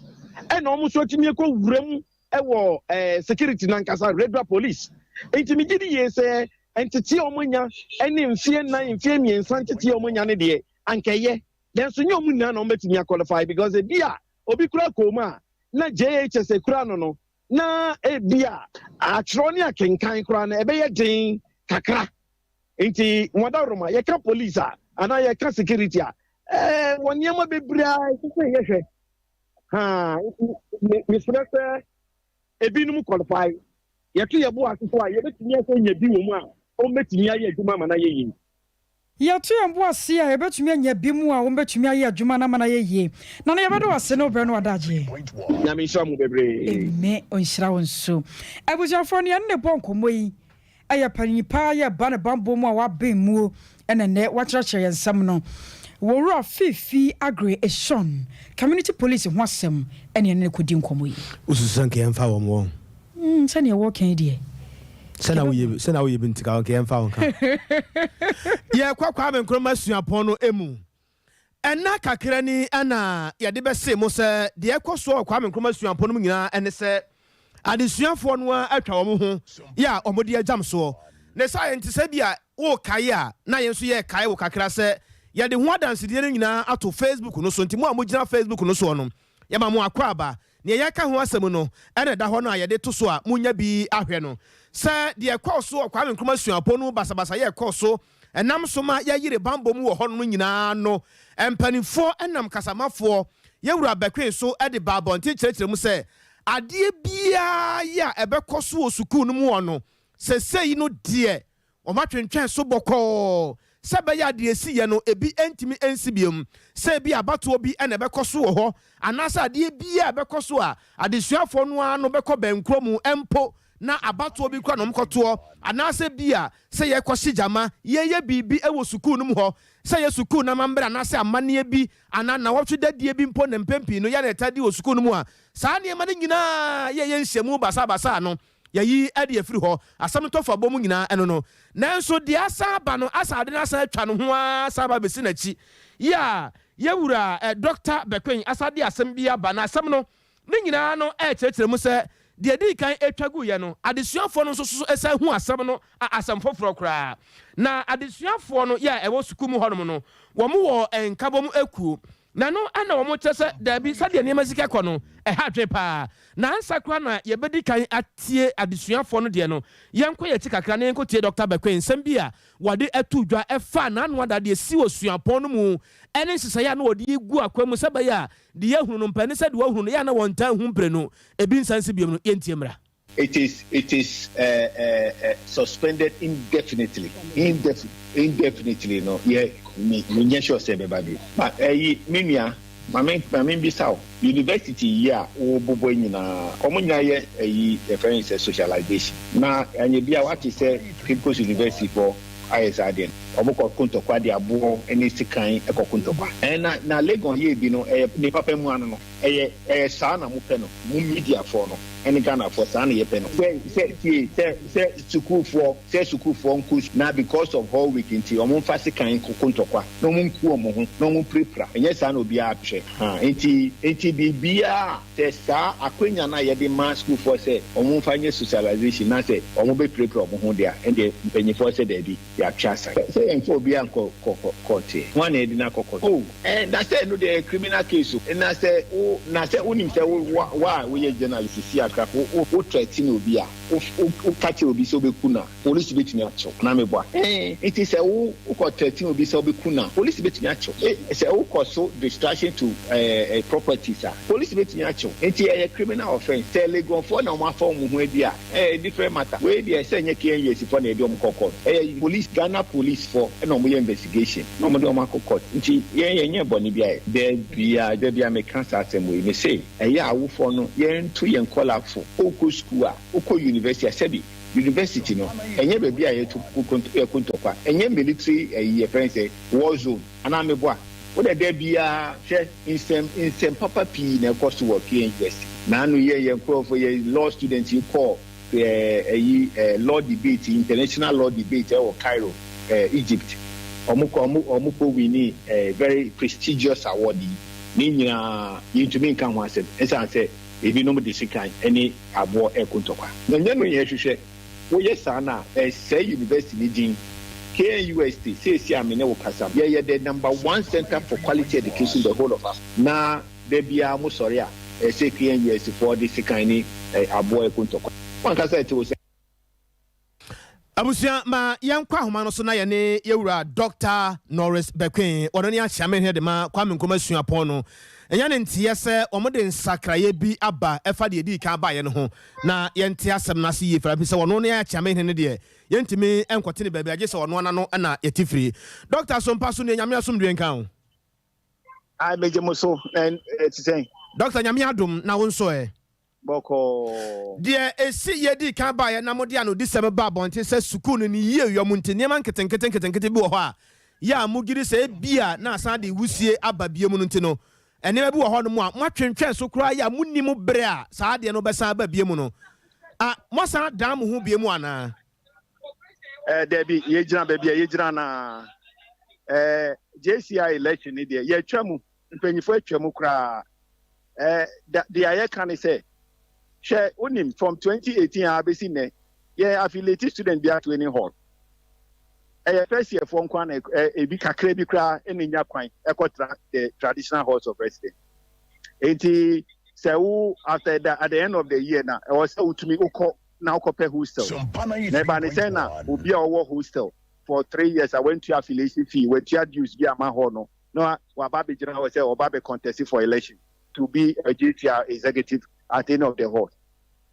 ɛna wɔn nso atumi akɔ wura mu ɛwɔ security nankasa, regular police. Nti mi gyi di yie sɛ ntete a wɔn anya ɛne mfie 4, mfie 3 ntete a wɔn anya ne deɛ ankɛyɛ, nanso nye wɔn nyinaa na wɔn bɛtumi aqualify, because ebi a obi kura kɔn a na JHS ekura no na ebi a atwerɛ ne akenkan koraa no ɛbɛyɛ den kakra. Nti wɔdaworoma yɛka police a anaa yɛka security a, wɔ nneɛma bebree a ɛsɛ sɛ yɛhwɛ ha. Nti mesrɛ sɛ ebinom qualify, yɛto yɛ bo ase so a yɛbɛtumi asɛ nya bi wɔ mu a ɔmbɛtumi ayɛ adwuma ama no ayɛ yie. Yɛto yɛn bo ase a yɛbɛtumi anya bi mu a wɔmbɛtumi ayɛ adwuma no ama no ayɛ yie. Na no yɛbɛde wase ne wobrɛ no wadagyeɛ. Nyame nhyira mu bebree. Ɛmɛ ɔnhyira wo nso. Abusuafoɔ no, yɛne ne bɔ nkɔmmɔ yi ɛyɛ panyin paa yɛ ba ne bambɔ mu a wabɛn muo, ɛna nnɛ wakyerɛkyerɛ yɛn nsɛm no. Wɔwura Fiifi Agre Eson, community police ho asɛm ɛne ɛne ne kɔdi nkɔmmɔ yi. Wosusu sɛ nka yɛmfa wɔn? Sɛnea wɔka yi deɛ. Sɛna woyɛ bi nti ka nka yɛmfa wɔn ka. Yɛkɔ Kwame Nkrumah Suapɔn no emu. Ɛna kakra ni ɛna yɛde bɛse mo sɛ deɛ ɛkɔ soɔ wɔ Kwame Nkrumah Suapɔn no mu nyinaa ɛne sɛ adesuafoɔ no a atwa wɔn ho yɛ a wɔde agyam soɔ ne saa. Yɛn te sɛ bi a wɔrekae a na yɛn nso yɛrekae wɔ kakra sɛ yɛde ho adansedie no nyinaa ato Facebook no so. Nti mo a mogyina Facebook no soɔ no, yɛma mo akɔ aba. Nea yɛka ho asɛm no ɛna ɛda hɔ no a yɛde to so a monya bi ahwɛ no sɛ deɛ ɛkɔɔ so wɔ Kwame Nkrumah Suapɔn no basabasa yɛ ɛkɔɔ so ɛnam so ma yɛyere bambɔ mu wɔ hɔ no nyinaa no, mpanimfoɔ ɛnam kasamafoɔ yɛwura bɛkwen so de ba abɔnten kyerɛkyerɛ mu sɛ adeɛ biara yɛ a ɛbɛkɔ so wɔ sukuu no mu wɔ no sɛsɛyi no deɛ, wɔn atwentwɛn so bɔkɔɔ sɛ bɛyɛ adeɛ si yɛ no ebi ntumi nsi biom, sɛ ebi abatoɔ bi ɛna ɛbɛkɔ so wɔ hɔ anaasɛ adeɛ biara ɛbɛkɔ so a adesuafoɔ no ara no bɛkɔ bɛnkuro mu mpo na abatoɔ bi kora na ɔmkɔtoɔ, anaasɛ bi a sɛ yɛkɔhye gyama yɛyɛ biribi wɔ sukuu no mu hɔ, sɛ yɛ sukuu no amammerɛ anaasɛ amanneɛ bi anaa nawɔtwe dadie bi mpo ne mpɛn pii no yɛne ɛta di wɔ sukuu no mu a, saa nneɛma no nyinaa yɛyɛ nhyiamu basabasa no, yɛyi de afiri hɔ. Asɛm tɔfo abɔ mu nyinaa ɛno no. Nanso deɛ asan aba no asa ade no asan atwa no ho ara san aba bɛsi n'akyi yi a yɛwura Dr. Bɛkwen asa de asɛm bi aba, na asɛm no ne nyinaa no ɛrekyerɛkyerɛ mu sɛ deɛ di kan atwa guiɛ no, adesuafoɔ no nso so ɛsan hu asɛm no asɛm foforɔ koraa. Na adesuafoɔ no yɛ a ɛwɔ sukuu mu hɔnom no, wɔn wɔ nkabom akuo. Na ɛno na wɔkyerɛ sɛ dabi, sɛdeɛ nneɛma si kɔ no, ɛha adwene paa. Na ansa koraa na yɛbɛdi kan atie adesuafoɔ no deɛ no, yɛnkɔ yɛn akyi kakra na yɛnkɔtie Dɔkta Bekoe nsɛm bi a wɔde ato dwa ɛfa n'ano ada deɛ ɛsi wɔ suapɔn no mu ne nhyehyɛeɛ a na wɔde regu akwan mu sɛ ɛbɛyɛ a deɛ yɛahunu no mpɛ ne sɛ deɛ wɔahunu no yɛ a na wɔntaa nhu mprenu ebi nsan nsi biom no. Yɛntie mmra. It is it is eh eh eh suspended indefinitely indefi indefinitely no yɛ me menyɛ sure sɛ ɛbɛba bio but ɛyi me nua ma me ma me mbisa wo university yi a wobobɔ yi nyinaa wɔn nyinaa yɛ ɛyi yɛfrɛ no sɛ socialization na anyɛ bi a wate sɛ Cape Coast University foɔ ayɛ saa adeɛ no wɔn kɔ ko ntɔkwa de aboɔ ne sekan kɔ ko ntɔkwa ɛn na na Legon yɛɛ bi no ɛyɛ ne papa mu ano no. Ɛyɛ ɛyɛ saa na mopɛ no mo media foɔ no ɛne Ghana foɔ saa na yɛpɛ no. Sɛ sɛ tie sɛ sɛ sukuufoɔ sɛ sukuufoɔ nkɔ sukuu na because of hall week nti wɔn nfa sekan nkoko ntɔkwa na wɔn nku wɔn ho na wɔn mpirapira ɛnyɛ saa na obiara hwɛ haa nti nti biribiara sɛ saa akwanya no a yɛde ma sukuufoɔ sɛ wɔn nfa nyɛ socialization na sɛ wɔn bɛ pirapira wɔn ho deɛ a ɛndeɛ mpanyinfoɔ sɛ daabi. Yɛatwe asan. Sɛ yɛmfa obiara nkɔ kɔ kɔ court ɛ, hwan na yɛde no akɔ court? Oh, eh, na sɛ ɛno deɛ ɛyɛ criminal case o. Na sɛ wo, na sɛ wonim sɛ wo, wo, wo a woyɛ journalist si akra, wo, wo, wo threaten obi a, wo, wo, woka kyerɛ obi sɛ wobɛku no a, police bɛtumi akye wo. Anaa meboa? Eh, nti sɛ wo, wokɔ threaten obi sɛ wobɛku no a, police bɛtumi akye wo. Eh, sɛ wokɔ so destruction to eh, eh, properties a, police bɛtumi akye wo. Nti ɛyɛ criminal offence. Sɛ Legonfoɔ na wɔafa wɔn ho adi a, Ɛyɛ different matter. Wei deɛ sɛ ɛnyɛ KNUST foɔ na yɛde wɔn kɔ court. Ɛyɛ police, Ghana police foɔ na wɔn yɛ investigation na wɔn de wɔn akɔ court. Nti yɛn yɛnyɛɛ bɔne biara ɛ. Da biara da biara meka saa asɛm wei. Mese ɛyɛ a awofoɔ no yɛnto yɛn nkwadaa fo. Wokɔ school a, wokɔ university a, sɛbi university no ɛnyɛ baabi a yɛto yɛko ntɔkwa. Ɛnyɛ military ɛyi yɛfrɛ no sɛ war zone. Anaa meboa? Wo dɛ da biara hwɛ nsɛm nsɛm papa pii na ɛkɔ so wɔ KNUST. Naano yɛ yɛn nkorɔfoɔ yɛ law students yi kɔɔ ɛɛ ɛyi ɛɛ law debate yi international law debate ɛwɔ Cairo ɛɛ Egypt. Wɔn kɔ wɔn wɔn kɔ winni ɛɛ very prestigious award yi. Ne nyinaa yɛntumi nka ho asɛm ɛsan sɛ ebinom de sekan ɛne aboɔ ɛko ntɔkwa. Na nyɛ no yɛhwehwɛ. Woyɛ saa no a, ɛresɛe university no din. KNUST, seesei a me ne wo kasa no, yɛyɛ the number one centre for quality education in the whole of Africa. Na da biara mosɔre a, ɛsɛ KNUST foɔ de sekan ne aboɔ reko ntɔkwa. W'ankasa ɛte wo sɛn? Abusua, ma yɛnkɔ ahoma no so na yɛne yɛwura Dɔkta Norris Bequin, ɔno ne Akyeamehene de ma Kwame Nkrumah Suapɔn no, anya ne nteɛ sɛ wɔde nsakraeɛ bi aba ɛfa deɛ ɛdii kan baeɛ no ho. Na yɛnte asɛm no ase yie firi sɛ ɔno ne Akyeamehene no deɛ, yɛntumi nkɔte no baabi agye sɛ ɔno ara n'ano na yɛte firi. Dɔkta Sompa so nie, Nyame asomdwoeɛ nka wo. Ae megye mo so, ɛte sɛn? Dɔkta, Nyame adom, na wo nso ɛ? Bɔkɔɔ. Deɛ ɛsi yɛ dii kan baeɛ na mode anodisɛm baa abɔnten sɛ sukuu no ne yieyɔ mu nti nneɛma nketenkete nketenkete bi wɔ hɔ a yɛ a mogye di sɛ ebia na asan de wusie aba bio mu no nti no, nneɛma bi wɔ hɔnom a moatwentwɛn so koraa yɛ a monnim bere a saa adeɛ no bɛsan aba bio mu no. A Moasan adan mo ho bio mu anaa? Eh, dabi, yɛgyina baabi a yɛgyina no ara. Eh, JCI election no deɛ, yɛatwa mu, mpanyinfoɔ atwa mu koraa. Eh, da, deɛ yɛka ne sɛ, hwɛ, wonim, from 2018 a bɛsi nnɛ, yɛn affiliate student bi ato any hall. Ɛyɛ first year foɔ nko na ebi kakra bi koraa ɛna nya kwan ɛkɔtra the traditional halls of residence. Enti sɛ wo after the, at the end of the year na ɛwɔ sɛ wotumi wokɔ na wokɔpɛ hostel. Na ɛba ne sɛn na obi a ɔwɔ hostel for 3 years a wantua affiliation fee, wantua dues bi ama hɔ no, na waba abɛgyina hɔ sɛ ɔba abɛ contest for election to be a JCR executive at any of the halls.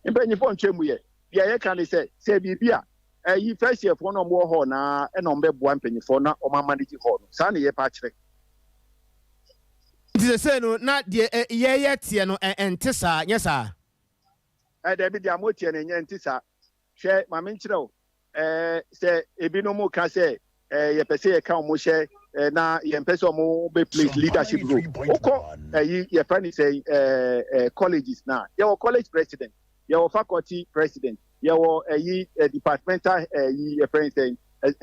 Mpanyinfoɔ ntwa mu yɛ. Deɛ yɛka ne sɛ, sɛ biribi a ɛyi first year foɔ na wɔwɔ hall na ɛna wɔn bɛboa mpanyinfoɔ na wɔn amanage hall no. Saa na yɛpa akyerɛ. Nti sesei no na deɛ yɛyɛ teɛ no ɛnte saa, nyɛ saa? Ɛ dabi, deɛ moteɛ no ɛnyɛ nte saa. Hwɛ, ma menkyerɛ wo. Ɛɛ sɛ ebinom ka sɛ ɛɛ yɛpɛ sɛ yɛka wɔn hyɛ ɛɛ na yɛmpɛ sɛ wɔn bɛ place leadership role. Wokɔ ɛyi yɛfrɛ no sɛ ɛɛ ɛɛ colleges na yɛwɔ college president, yɛwɔ faculty president, yɛwɔ ɛyi ɛ departmental ɛyi yɛfrɛ no sɛ ɛɛ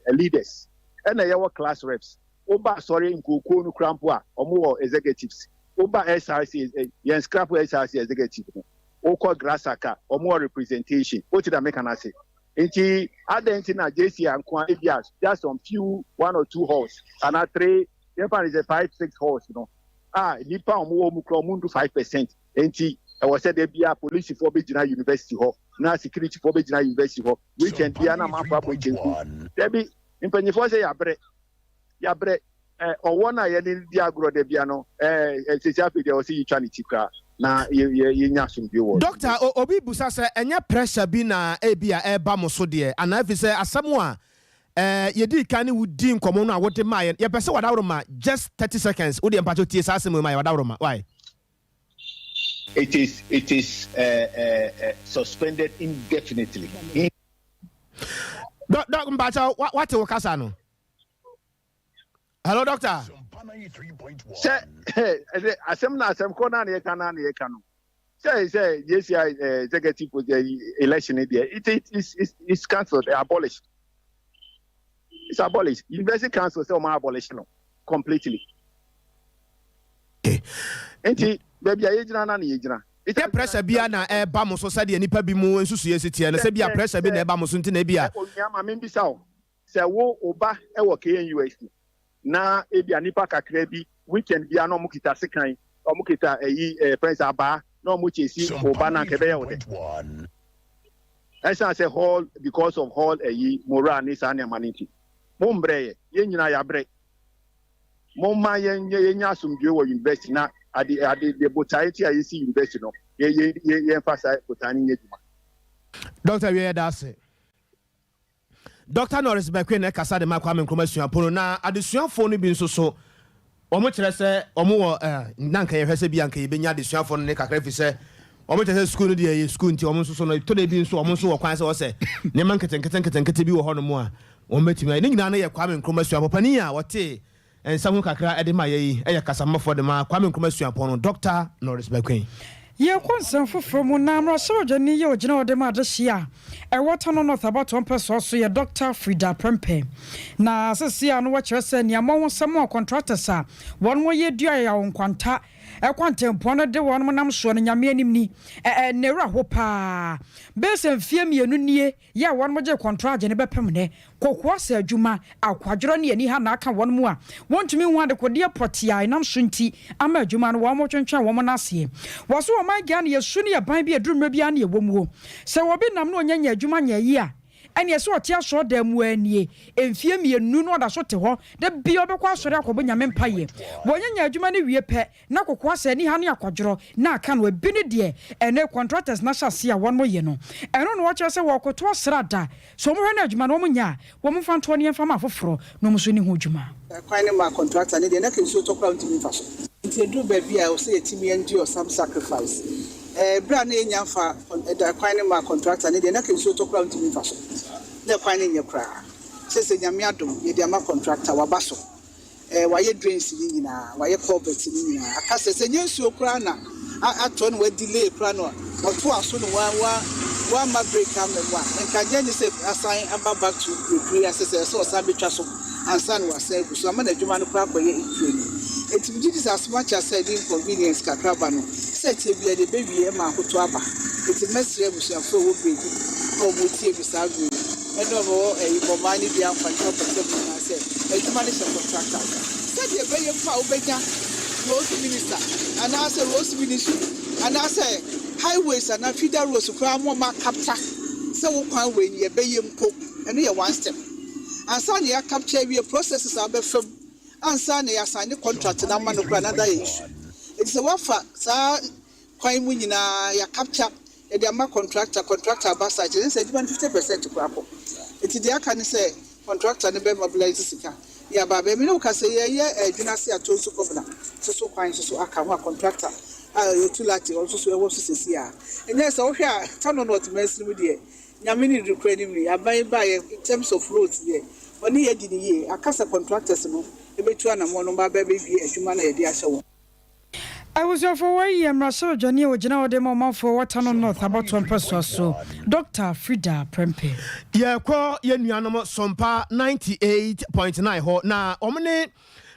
ɛɛ leaders, ɛna yɛwɔ class reps. Woba asɔre nkuokuo no kora mpo a, wɔn wɔ executives. Woba SRC, yɛn scrap SRC executive no, wokɔ GRASAC a, wɔn wɔ representation. Wote da meka no ase? Nti adɛn nti na JCI nko a, ebi a just some few one or two halls anaa three. Yɛmfa no sɛ five, six halls no a nnipa a wɔwɔ mu koraa wɔndu 5%. Enti ɛwɔ sɛ da biara polisifoɔ bɛgyina university hɔ na securityfoɔ bɛgyina university hɔ. Weekend biara na amanfoɔ abɔ kyenku. Dabi, mpanyinfoɔ sɛ yɛabrɛ, yɛabrɛ. Ɛ, ɔwɔ no a yɛne no di agorɔ da biara no, ɛ, ɛ, seesei afei deɛ ɛwɔ sɛ yɛtwa ne ti koraa na yɛ, yɛ, yɛnya asomdwoe wɔ Doctor, university. o, obi bisa sɛ ɛnyɛ pressure bi na ebia ɛreba mo so deɛ anaa efisɛ asɛm a Eh, yɛdii kan ne wo dii nkɔmmɔ no a wode maa yɛn. Yɛpɛ sɛ w'adaworoma just 30 seconds. Wo deɛ mpakyɛw tie saa asɛm wei ma yɛn, w'adaworoma. Why? It is it is eh, eh, eh, suspended indefinitely. In. Dɔ, dɔ, mpakyɛw, wa, wate wo kasa no? Hello, doctor. Sɛ, eh, asɛm na asɛm korɔ na na yɛka na na yɛka no. Sɛ sɛ JCI eh, executive eh, election deɛ it it is it's, it's cancelled, abolished. It's abolished. University council sɛ wɔn abolish no completely. Nti baabi a yɛgyina na na yɛgyina. Nyɛ pressure biara na ɛba mo so sɛdeɛ nnipa bi mu nsusuiɛ si teɛ no, sɛ ebia pressure bi na ɛba mo so nti na ebia. Onua ma membisa wo, sɛ wo wo ba wɔ KNUST na ebia nnipa kakra bi weekend biara na wɔn kita sekan, wɔn kita ɛyi ɛɛ fɛn sɛ abaa na wɔn chase wo ba no anka ɛbɛyɛ wo dɛ? Ɛsan sɛ hall because of hall ɛyi moral ne saa nneɛma no nti, mo mbrɛ yɛ, yɛn nyinaa yɛabrɛ. Momma yɛn yɛnya asomdwoe wɔ university na ade ade deɛ botae nti a yɛsi university no yɛ yɛ yɛ yɛmfa saa botae no nyɛ adwuma. Dɔkta wie yɛda ase. Dɔkta Norris Bekwin na ɛkasa de ma Kwame Nkrumah Suapɔn no, na adesuafoɔ no bi nso so wɔn kyerɛ sɛ wɔn wɔ eh, na nka yɛhwɛ sɛ bi anka yɛbɛnya adesuafoɔ no ne kakra ɛfiri sɛ wɔn kyerɛ sɛ sukuu no deɛ yɛ sukuu nti wɔn nso so no ɛtɔ da bi nso wɔn nso wɔ kwan sɛ wɔsɛ nneɛma nketenkete nketenkete bi wɔ hɔnom a wɔn bɛtumi ayɛ. Ne nyinaa no yɛ Kwame Nkrumah Suapɔn panin a wɔte Nsɛm ho kakra de ma yɛ yi yɛ kasamafo de ma Kwame Nkrumah Suapɔn no, Dɔkta Norris Baquain. Yɛkɔ nsɛm foforɔ mu na mmarahyɛbadwani yi a ɔgyina hɔ de ma adehyeɛ a ɛwɔ Tano North abatoɔ mpɛsoa so yɛ Dɔkta Frida Prempeh. Na seesei a no wɔkyerɛ sɛ nea mmɔhosɛm a contractors a wɔn yɛ dua yaw nkwanta kwantempɔn no de wɔn nam soɔ no Nyame anim ni, ɛ ɛ ne werɛ ho paa. Bɛyɛ sɛ mfeɛ mmienu nie Yɛ a wɔnom gyee kɔntragye no bɛpem nnɛ, kokoa sɛ adwuma, akwadworɔ ne aniha na aka wɔnom a wɔntumi nhu adekodeɛ pɔtee a ɛnam so nti ama adwuma no wɔnom twentwɛn wɔn nan aseɛ. Wɔ so ɔman Ghana yɛ su ne yɛ ban bi a ɛduru mmerɛ biara ne ɛwɔ muo. Sɛ obi nam na ɔnya nya adwuma nyɛ yie a, ɛneɛ sɛ ɔte asɔɔdan mu ara nie, mfie mmienu na ɔda so te hɔ, da biara ɔbɛkɔ asɔre akɔbɔ Nyame mpaeɛ. Wɔnya nya adwuma no wie pɛ, Na kokoa sɛ aniha ne akwadworɔ na aka no ebi ne deɛ ɛnɛ contractors no ahyɛ aseɛ a wɔn yɛ no ɛno na wɔkyerɛ sɛ wɔrekoto asrada sɛ wɔn hwɛ no adwuma no wɔn nyɛ a wɔn mfa ntoɔ no yɛmfa ma afoforɔ na wɔn nso nni ho dwuma. Kwan no maa contractor no deɛ na ka nsuo tɔ koraa ɔntumi mfa so. Nti ɛduru baabi a ɛwɔ sɛ yɛtumi endure some sacrifice. Ɛberɛ a na yɛnnya mfa ɛda kwan no maa contractor no deɛ na ka nsuo tɔ koraa ɔntumi mfa so. Na ɛkwan no nyɛ koraa. Seesei Nyame adom yɛde ama contractor waba so. Eh, wayɛ drains no nyinaa, wayɛ culvert no nyinaa. Aka sɛ, sɛ nyɛ nsuo koraa na atɔ na wa delay koraa na ɔtoa so na wa wa wamma break amma mu a, nka nyɛ ne sɛ asan aba back to reduru ase sɛ ɛsɛ ɔsan bɛtwa so ansa na wasan agu so ama n'adwuma no koraa akɔyɛ mprenu. Enti megye di sɛ as much as sɛ ɛde inconvenience kakra ba no, sɛ ɛteɛ biara deɛ ɛbɛwie ma ahotɔ aba. Enti mɛsrɛ abusuafoɔ a ɛwɔ Bredi a wɔretie me saa berɛ yi, ɛne wɔn a wɔwɔ ɛyi Bɔmaa ne Dua Nkwanta mpɔtam nyinaa sɛ, Adwuma no hyɛ contractor nsa. Sɛdeɛ ɛbɛyɛ mpo a wobɛnya roads minister anaasɛ roads ministry anaasɛ highways anaa feeder roads koraa ma wɔn a capture sɛ wo kwan wei no yɛbɛyɛ mpo, ɛno yɛ one step. Ansa na yɛ capture awie, processes a wobɛfa mu ansa na yɛ assign contract no ama no koraa another issue. Enti sɛ woafa saa kwan yi mu nyinaa yɛ capture yɛde ama contractor, contractor aba site, ɛne sɛ adwuma no 50% koraa kɔ. Enti deɛ aka ne sɛ Contractor no bɛ mobilise sika de aba abɛyɛ. Me ne wo kasa yi yɛyɛ adwene ase a Tonsu Kɔbena soso kwan nso so aka ho a contractor a ɔyɛ Otu Lartey ɔno nso so ɛwɔ so sɛsi a. Ɛnyɛ sɛ wohwɛ a Tano North mansini mu deɛ Nyame ne nokorɛ nim ni aban yi baeɛ in terms of roads deɛ ɔne yɛ adi no yie. Aka sɛ contractors no bɛtu anamɔn no ma abɛwie adwuma no a yɛde ahyɛ wɔn. Abusuafo wei yɛ mmarahyɛbadwani a ogyina hɔ de ma ɔmanfoɔ wɔ Tano North abatoɔ mpɛsoa so, Dɔkta Frida Prempeh. Yɛkɔ yɛn nuanom Sompa 98.9 hɔ na wɔn ne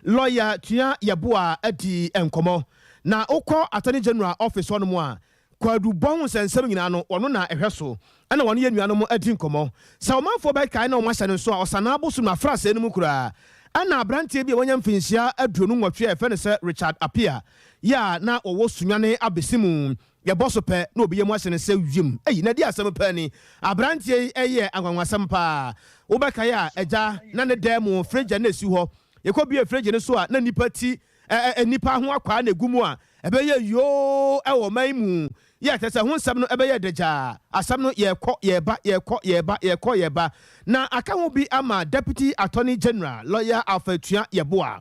lɔya Tua Yeboah adi nkɔmmɔ. Na wokɔ Attorney General office hɔnom a, Kwadu bɔ ho nsɛnsɛm nyinaa no, ɔno na ɛhwɛ so. Ɛna wɔne yɛn nuanom adi nkɔmmɔ. Sɛ ɔmanfoɔ bɛkae na wɔahyɛ no nso a, Ɔsanaa bosom no afrasɛɛ no mu koraa. Ɛna aberanteɛ bi a wanya mfinhyia 28 a yɛfrɛ no sɛ Richard Appiah yi a na ɔwɔ Sunyani abɛsi mu. Yɛbɔ so pɛ na obi yam ahyɛ no sɛ wiem. Ei, na ɛdeɛn asɛm paa ni? Aberanteɛ yi yɛ anwanwasɛm paa. Wobɛkae a, agya, na ne dan mu fridge a na ɛsi hɔ. Yɛkɔbuee fridge no so a, na nnipa ti, ɛ, ɛ, nnipa ho akwaa na ɛgu mu a ɛbɛyɛ yoo wɔ ɔman yi mu. Yɛ, kyerɛ sɛ ho nsɛm no bɛyɛ dagyaa. Asɛm no, yɛrekɔ, yɛreba, yɛrekɔ, yɛreba, yɛrekɔ, yɛreba. Na aka ho bi ama Deputy Attorney General, Lawyer Alfred Tua Yeboah.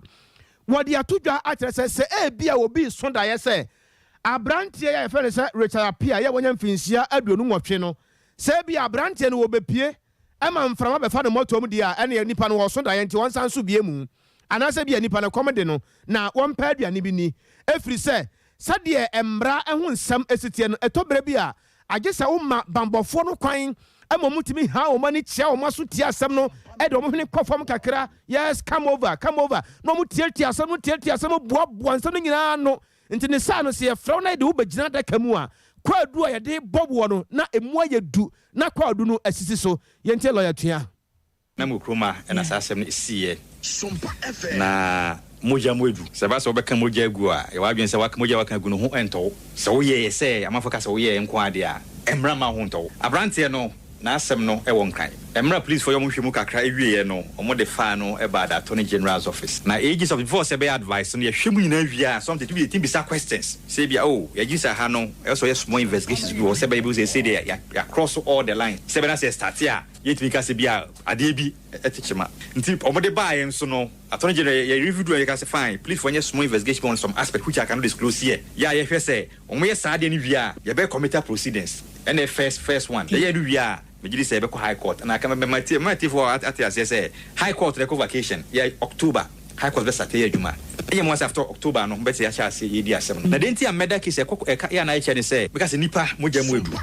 Wɔde ato dwa akyerɛ sɛ, sɛ ebia obi reso daeɛ sɛ aberanteɛ yi a yɛfrɛ no sɛ Richard Appiah yi a wanya mfinhyia 28 no, sɛ ebia aberanteɛ no wɔbɛpue ma mframa bɛfa no mmɔtoam deɛ a, ɛnneɛ nipa no ɔreso daeɛ nti ɔnsan nso bie mu. Anaasɛ ebia nipa no kɔm de no na wɔmpɛ aduane bi nni. Ɛfiri sɛ, sɛdeɛ mmara ho nsɛm si teɛ no, ɛtɔ berɛ bi a, agye sɛ woma banbɔfoɔ no kwan ma wɔtumi ha wɔn ani, kyea wɔn aso tie asɛm no, de wɔn hwene kɔ fam kakra, yes, come over, come over, na wɔtiatia asɛm no, tiatia asɛm no, boaboa nsɛm no nyinaa ano. Nti ne saa no, sɛ yɛfrɛ wo na yɛde wo bɛgyina adaka mu a, kwaadu a yɛde bɔ woɔ no, na ɛmu ayɛ du, na kwaadu no asisi so. Yɛntie Lɔya Tua. Na mo kurom a na saa asɛm no siiɛ, na mogya mu adu. Sɛ ɛba sɛ wobɛka mogya agu a, yɛ w'adwene sɛ woaka mogya a woaka agu no ho ntɔ wo. Sɛ woyɛeɛ sɛ amanfoɔ ka sɛ woyɛeɛ nko ara deɛ a, mmara mma wo ho ntɔ wo. Aberanteɛ no, n'asɛm no wɔ Nkran. Mmerɛ a polisfoɔ yɛ wɔn nhwehwɛmu kakra wieeɛ no, wɔde file no baa the Attorney General's office. Na AG's office, before sɛ ɛbɛyɛ advice no, yɛhwɛ mu nyinaa wie a, sometimes yɛtumi bisa questions. Sɛ ebia, oh, yɛgye di sɛ ha no, ɛwɔ sɛ wɔyɛ small investigations bi wɔ hɔ sɛ ɛbɛyɛ yɛbɛhu sɛ seesei deɛ yɛacross all the lines. Sɛ ɛbɛyɛ na sɛ yɛstarte a, Yɛntumi nka sɛ bi a adeɛ bi te kyema nti wɔde baeɛ nso no Attorney General yɛ review do a yɛka sɛ fine please foɔ nyɛ small investigation on some aspect which I cannot disclose here yɛ a yɛhwɛ sɛ wɔyɛ saa adeɛ no wie a yɛbɛ committal proceedings ɛna first first one yɛyɛ no wie a megye di sɛ yɛbɛkɔ high court na aka mɛma tie mɛma tiefoɔ ate aseɛ sɛ high court na ɛkɔ vacation yɛ October high court bɛ start yɛ adwuma ɛnyɛ mo sɛ after October no bɛte ahyɛ aseɛ yɛdi asɛm no na deɛ nti a mɛda case ɛkɔ ɛka yɛ a na ɛkyɛ ne sɛ meka sɛ nipa mogya mu adu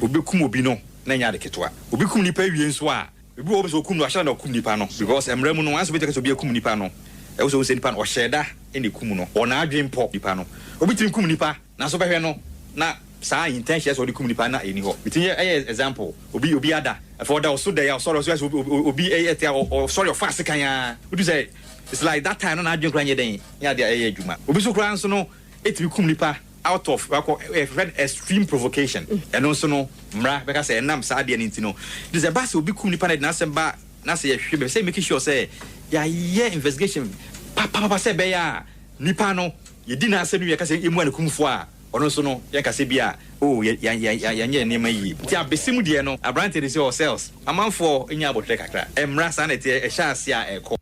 obi bɛkum obi no na ɛnyɛ ade ketewa. Obi kum nipa wie nso a, ebi wɔ hɔ sɛ okum no, wahyɛ da na ɔkum nipa no because mmara mu no, ansa obi bɛka sɛ obi akum nipa no, ɛwɔ sɛ ohu sɛ nipa no ɔhyɛɛ da na ekum no, ɔwɔ n'adwene pɔ nipa no. Obi tumi kum nipa nanso wobɛhwɛ no na saa intention sɛ ɔde kum nipa no na ɛnni hɔ. Metumi yɛ example, obi obi ada, afei ɔda ɔso da yi a ɔsɔre ɔso ayɛ sɛ obi ɛte a ɔsɔre ɔfa asekan ara, wotu sɛ it's like that time no n'adwene koraa nyɛ dɛn, nyɛ adeɛ a ɛyɛ adwuma. Obi nso koraa nso no ɛtumi kum nipa out of wakɔ yɛfrɛ no extreme provocation ɛno nso no mmara bɛka sɛ ɛnam saa adeɛ no nti no nti sɛ ɛba sɛ obi kum nipa na ɛde n'asɛm ba na sɛ yɛhwɛ bɛ sɛ make sure sɛ yɛayɛ investigation papapapa sɛ ɛbɛyɛ a nipa no yɛdi n'asɛm no wie yɛka sɛ yɛmua no kumfoɔ a ɔno nso no yɛnka sɛ bi a oh yɛanyɛ nneɛma yie nti abɛsi mu deɛ no aberanteɛ de sɛ ɔ cells amanfoɔ nya abɔtrɛ kakra mmara saa na ɛteɛ ɛhyɛ aseɛ a ɛkɔ.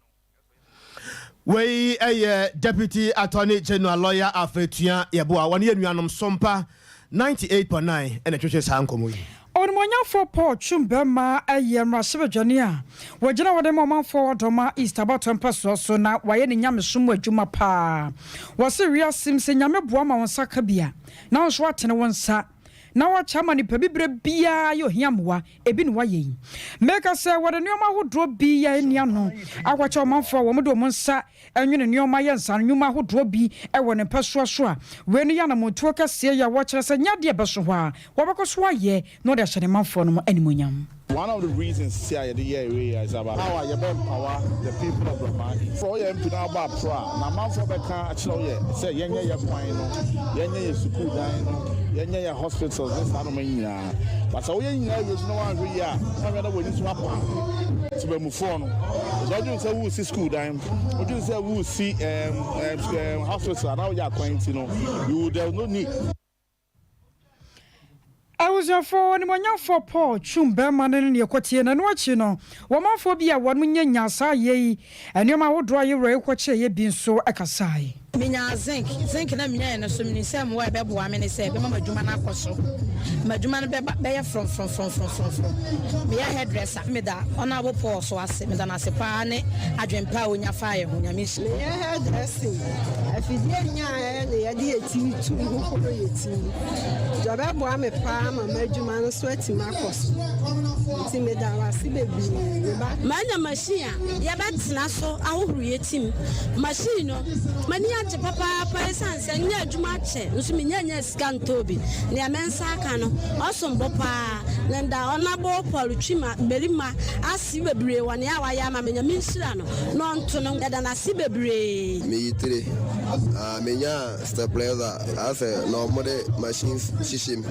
Wei yɛ Deputy Attorney General Lawyer Alfred Tua Yeboah, wɔne yɛn nuanom Sompa 98.9 na ɛtwetwe saa nkɔmmɔ yi. Onimuonyamfoɔ Paul Twum Bɛmma yɛ mmarahyɛbadwani a wɔgyina hɔ de ma ɔmanfoɔ wɔ Dormaa East abatoɔ mpɛsoɔ so na wayɛ ne nyamesom mu adwuma paa. Wɔse wiase mu sɛ Nyame boa ma wo nsa ka bi a, na wo nso woatene wo nsa na woakyɛ ama nipa bibire biara yɛ ohia mmoa. Ebi na wɔayɛ yi. Meka sɛ wɔde nneɛma ahodoɔ bi a ɛnni ano akɔkyɛ ɔmanfoɔ a wɔde wɔn nsa nwene nneɛma yɛ nsaano nnwuma ahodoɔ bi wɔ ne mpɛsoa so a, wei no yɛ anammɔntuo kɛseɛ yi a wɔkyerɛ sɛ nyɛ adeɛ a ɛbɛso hɔ ara, wɔbɛkɔ so ayɛ na wɔde ahyɛ ne manfoɔ no animuonyam. One of the reasons nti a yɛde yɛɛ wei is about how a yɛbɛ empower the people of Brahma East. Sɛ woyɛ MP na wobɔ aprɔ a, na amanfoɔ bɛka akyerɛ wo yɛ sɛ yɛnyɛ yɛ kwan no, yɛnyɛ yɛ sukuu dan no, yɛnyɛ yɛ hospitals ne saa nnoɔma yi nyinaa. But sɛ woyɛ nyinaa wie so na woanhwɛ yie a, woanhwɛ na w'ani so apa temanmufoɔ no. Sɛ wodwene sɛ woresi sukuu dan, wodwene sɛ woresi um, um, hospital anaa woyɛ akwan nti no, you, there is no need. Abusuafoɔ, Onimuonyamfoɔ Paul Twum barima no ne deɛ ɛkɔteɛ no. Ɛno akyi no, wɔmanfoɔ bi a wɔnom nya nyaa saa ayɛ yi nneɛma ahodoɔ a yɛwura yi kɔkyɛeɛ bi nso kasaeɛ. Minyaa zinc. Zinc no a minyae no so, minim sɛ mmoa a ɛbɛboa me ne sɛ ɛbɛma m'adwuma no akɔ so. M'adwuma no bɛba bɛyɛ frɔmfrɔmfrɔmfrɔmfrɔm. Meyɛ hairdresser. Meda Honourable Paul so ase. Meda no ase paa ne adwene pa a onya faa yɛn ho. Nyame nhyira. Meyɛ hairdressing. Afidie nyaeɛ na yɛde yɛ tiri tu hohoro yɛ tiri. Nti ɔbɛboa me paa ma m'adwuma no so atumi akɔ so. Nti meda wo ase bebree me ba. Manya machine a yɛbɛtena so ahohoro yɛ tim. Machine no, m'ani agye papaapa esiane sɛ nyɛ adwuma akyɛ nso minnya nyaa sika ntɔɔ bi. Nea me nsa aka no, ɔsom bo paa. Na nda Honourable Paul Twima Berima ase bebree wɔ nea wayɛ ama me. Nyame nhyira no na ɔnto no. Yɛda no ase bebree. Meyi tire ah menyaa stabilizer asɛ na ɔmo de machines hyehyɛ mu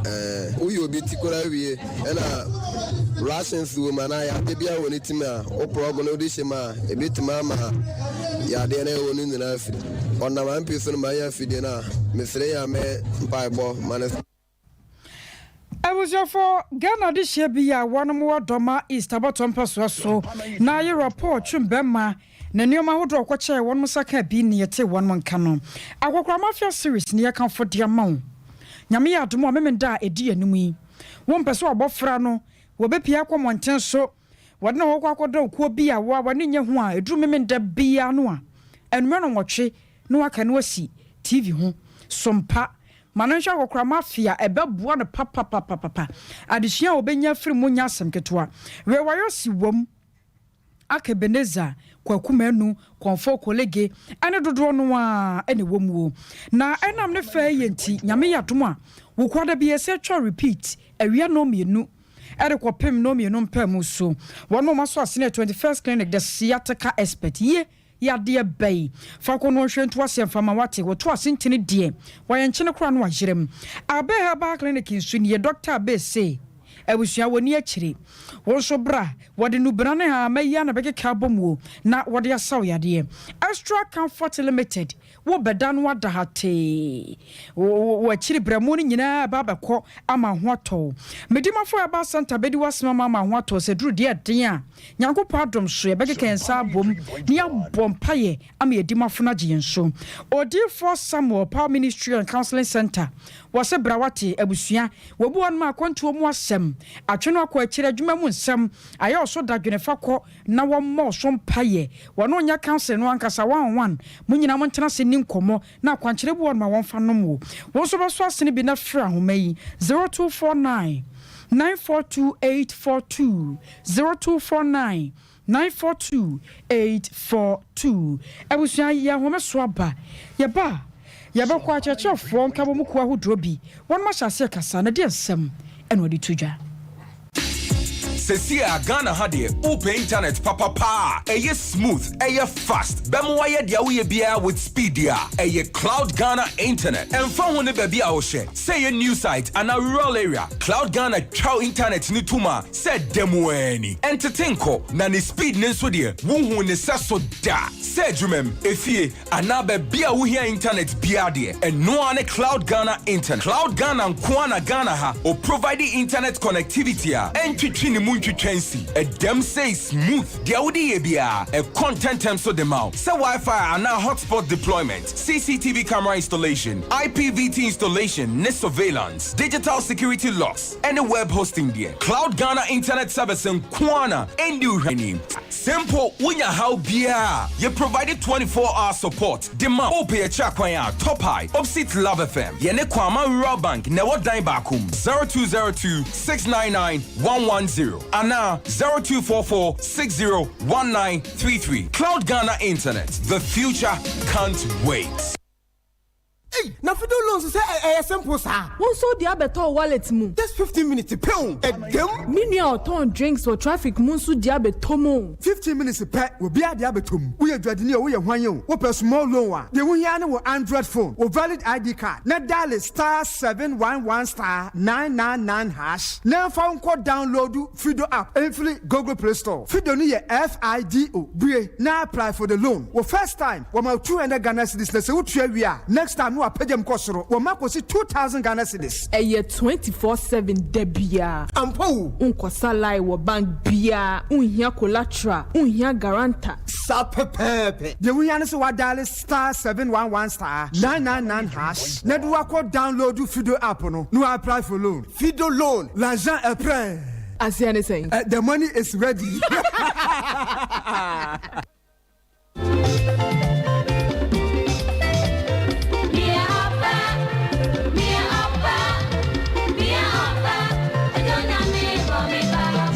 eh woyi obi ti koraa wie ɛna rations wɔ mu anaa yadeɛ biara wɔ ne ti mu a wo plug no wode hyɛ mu a ebetumi ama yadeɛ no a ɛwɔ no nyinaa afiri ɔnam ampe so no manya afidie no a mesrɛ Nyame mpaebɔ ma no. Abusuafo, Ghana adehyeɛ bi a wɔnom wɔ Dɔma East abatoɔ mpɛsoa so na ayerɔ Paul Twum bɛma ne nnoɔma ahodoɔ a ɔkɔkyɛɛ wɔnom nsa kaa bi ne yɛtee wɔnom nka no. Akɔkora Mafia series ne yɛkamfo de ama wo. Nyame yɛ adom a Memenda a ɛdi anim yi, wompɛ sɛ wabɔfra no wɔbɛpie akɔ mmɔnten so wɔde ne ho kɔ akɔdɔ kuo bi a wo a w'ani nnye ho a ɛduru Memenda biara no a anwummerɛ nnɔnwɔtwe na waka no asi TV ho so mpa Ma no nhwɛ akɔkora mafia a ɛbɛboa no papapapapa. Adesua a ɔbɛnya afiri mu nyɛ asɛm ketewa. Werɛwayɔsi wom, Ak Ebenezer, Kwaku Manu, Kɔmfɔ Kolege ne dodoɔ no ara na ɛwɔ muo. Na ɛnam ne fɛ yɛ nti, Nyame yɛ adom a, Wukuada bi yɛsɛ twa repeat awia nnɔnmienu de kɔpem nnɔnmienu mpaamu so. Wɔn a wɔasɔ asene yɛ 21st Clinic, The Sciatica Expert. Yie! Yadeɛ bɛn? Fa kɔ no ɔnhwɛ nto aseɛ mfa ma wate. Wɔto ase ntini deɛ, wayɛ nkyene koraa na wayerɛ mu. Abe Herbal Clinic nso nie, Dɔkta Abe se, Abusua, wɔnni akyire. Wo nso bra, wɔde nnubena ne nhahamma yi ara na ɛbɛkeka abɔ mu o, na wɔde asa wo yadeɛ. Extra Comfort Limited, wo bɛda no ada hatee. Wo akyiri berɛmo no nyinaa ɛba abɛkɔ ama ho atɔ wo. Medimafo Herbal Centre bɛdi w'asɛm ama ama ho atɔ wo. Sɛ duru deɛ ɛden a, Nyankopɔn adom so yɛbɛkeka yɛn nsa abom na yɛabɔ mpaeɛ ama yɛn adimafo no agye yɛn so. Odiyifoɔ Samuel, Power Ministry and Counseling Centre, wɔse bra wate, abusua, wɔbu hɔnom a akwantuo mu asɛm, atwe no akɔ akyire, adwuma mu nsɛm, ayɛ wo so dadwene fa kɔ na wɔmmɔ wo so mpaeɛ. Wɔne wo nyɛ counseling no ankasa one on one, mo nyinaa montena ase nni nkɔmmɔ na akwankyerɛ bi wɔ hɔ nom a wɔmfa nnom wo. Wo nso bɛsɔ asene bi na frɛ ahoma yi, 0249 942 842, 0249 942 842. Abusua, yɛn ahome so aba. Yɛba a, yɛbɛkɔ akyerɛkyerɛfoɔ nkabom kuo ahodoɔ bi. Wɔnom ahyɛ aseɛ kasa, na ɛdeɛn nsɛm na wɔde to dwa? Sesie a Ghana ha deɛ wopɛ internet papa paa a ɛyɛ smooth, ɛyɛ fast, bɛma wayɛ deɛ woyɛ biara with speed deɛ a, ɛyɛ Cloud Ghana Internet. Ɛmfa ho ne baabi a wohyɛ, sɛ ɛyɛ new site anaa rural area, Cloud Ghana twa wo internet no tom a sɛ da mu ara ni. Ɛntete nkɔ, na ne speed no nso deɛ wonhuu ne sɛso da. Sɛ adwumam, efie, Anaa baabi a wohia internet biara deɛ, ɛno ara ne Cloud Ghana Internet. Cloud Ghana nko ara na Ghana ha o provide internet connectivity a ɛntwetwe ne mu ntwitwa nsi. Ɛdam sei smooth. Deɛ wode yɛ biara, ɛkɔ ntɛntɛm so de ma wo. Sɛ Wi-Fi anaa hotspot deployment, CCTV camera installation, IPVT installation ne surveillance, digital security locks, ɛne web hosting deɛ, Cloud Ghana Internet Service nko ara na ɛndi wo hwɛ. Sɛ mpo wonya haw biara a, yɛ provide 24 hour support de ma wo. Wopɛ yɛkyerɛ akwan a, Top High, opposite Love FM. Yɛne Kwama Rural Bank na ɛwɔ dan baako mu, 0202 699 110 anaa 0244 60 1933. Cloud Ghana Internet, the future can't wait. Ei na fido loans sɛ ɛyɛ simple saa. Wo nso wode abɛtɔ wo wallet mu. Just 15 minutes pɛ o, ɛdam. Me nua a ɔtɔn drinks wɔ traffic mu nso de abɛtɔ mu o. 15 minutes pɛ, obiara de abɛtɔ mu. Woyɛ dwadini o, woyɛ hwan o, wopɛ small loan a, deɛ wohia ara ne wo Android phone, wo valid ID card, na diale star 711 star 999 hash na ɛmfa wo nkɔ download Fido app mfiri Google Play Store. Fido no yɛ F-I-D-O. Bue na apply for the loan. Wo first time, wɔma wo 200 Ghana cedis na sɛ wotua wie a, next time no wɔapagya mu kɔ soro, wɔma kɔsi 2,000 Ghana cedis. Ɛyɛ 24/7 da biara. Ampa o! Wonkɔsa line wɔ bank biara, wonhia collateral, wonhia guarantor. Saa pɛpɛɛpɛ. Deɛ wohia ne sɛ woadiale star 711 star 999 hash na de woakɔ download Fido app no na woapply for loan. Fido loan, l'argent est prêt. Aseɛ ne sɛn? Eh, the money is ready.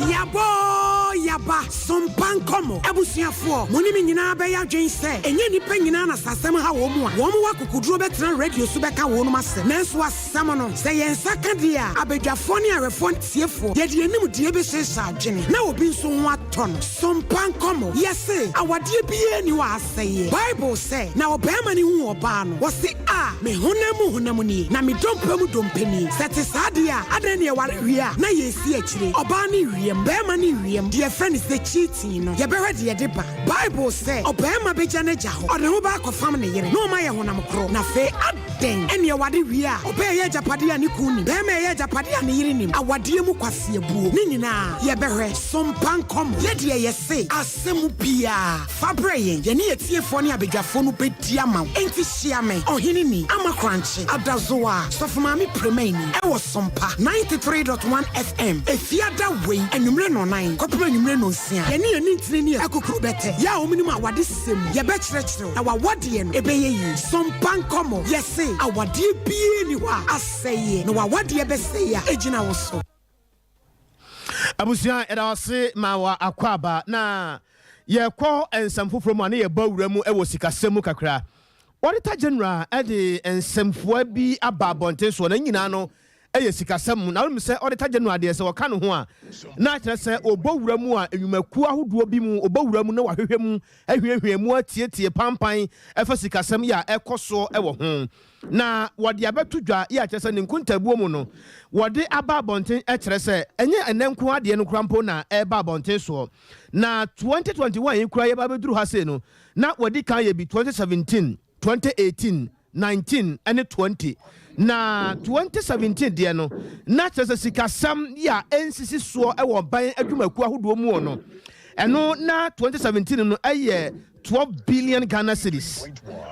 Yaboo yaba sompa nkɔmɔ. Nkɔmmɔ. Abusuafoɔ, mo ne me nyinaa bɛyɛ adwene sɛ, ɛnyɛ nnipa nyinaa na sɛ asɛm ha wɔn a, wɔn wɔ akokoduro bɛtena radio so bɛka wɔnom asɛm. Nanso asɛm no, sɛ yɛn nsa ka deɛ a, abadwafoɔ ne awɛfoɔ ne atiefoɔ, yɛde yɛn nimdeɛ bɛhyehyɛ adwene na obi nso ho atɔ no. Sompa Nkɔmmɔ, Yɛse, awadeɛ biara nni hɔ a asɛeɛ. Bible sɛ, Na ɔbarima no huu ɔbaa no, ɔse, A, me honam mu honam nie, na me dompe mu dompe nie. Sɛ ɛte saa deɛ a, adɛn na yɛware wie a, na yɛresi akyire? Ɔbaa no rewiam, barima no rewiam, deɛ yɛfrɛ no sɛ cheating no, yɛbɛhwɛ deɛ ɛde ba. Bible sɛ, Ɔbarima bɛgya n'agya hɔ, ɔde ne ho bɛakɔfam ne yere, na wɔayɛ honam koro. Na afei, adɛn na yɛware wie a, ɔbaa ɛyɛ agyapadeɛ a ne kunu nim, barima ɛyɛ agyapadeɛ a ne yere nim? Awadeɛ mu kwaseabuo, ne nyinaa, yɛbɛhwɛ. So mpa nkɔmmɔ. Yɛ deɛ yɛse, asɛm biara, fa brɛ yɛn, yɛne atiefoɔ ne abadwafoɔ no bɛdi ama wo. Enti hyia me, Ɔheneni, Ama Korankye, Adazoa, Sɔfo Maame Premaini, ɛwɔ Sompa 93.1 FM, Efiada wei, anwummere nnɔnnan kɔpem anwummere nnɔnsia. Yɛne yɛn nintini ne akukuru bɛtɛ, yɛ a wɔnim awadesɛm mu, yɛbɛkyerɛkyerɛ wo, na w'awadeɛ no, ɛbɛyɛ yie. Sompa nkɔmmɔ, yɛse, awadeɛ biara nni hɔ a asɛeɛ, na w'awadeɛ bɛsɛe a, ɛgyina wo so. Abusua yɛda wo ase ma wɔ akwaaba na yɛkɔ nsɛm foforɔ mu a ne yɛbɔ awura mu wɔ sikasɛm mu kakra. Auditor General de nsɛmfua bi aba abɔnten soɔ na nyinaa no yɛ sikasɛm mu. Na wonim sɛ Auditor General deɛ sɛ wɔka ne ho a na kyerɛ sɛ ɔbɔ wura mu a nnwumakuo ahodoɔ bi mu ɔbɔ wura mu na wahwehwɛ mu ahuahua mu atietie pampan ɛfa sikasɛm yɛ a ɛkɔ soɔ wɔ ho. Na wɔde abɛto dwa yi a kyerɛ sɛ ne nkontabuo mu no, wɔde aba abɔnten kyerɛ sɛ ɛnyɛ ɛnnɛ nko ara deɛ no koraa mpo na ɛreba abɔnten soɔ. Na 2021 yi koraa yɛba abɛduru ha sei no, na wɔadi kan ayɛ bi 2017, 2018, 19 ne 20. Na 2017 deɛ no, na kyerɛ sɛ sikasɛm yi a ɛnsisi soɔ wɔ ɔban adwumakuo ahodoɔ muo no, ɛno na 2017 no ɛyɛ 12 billion Ghana cedis.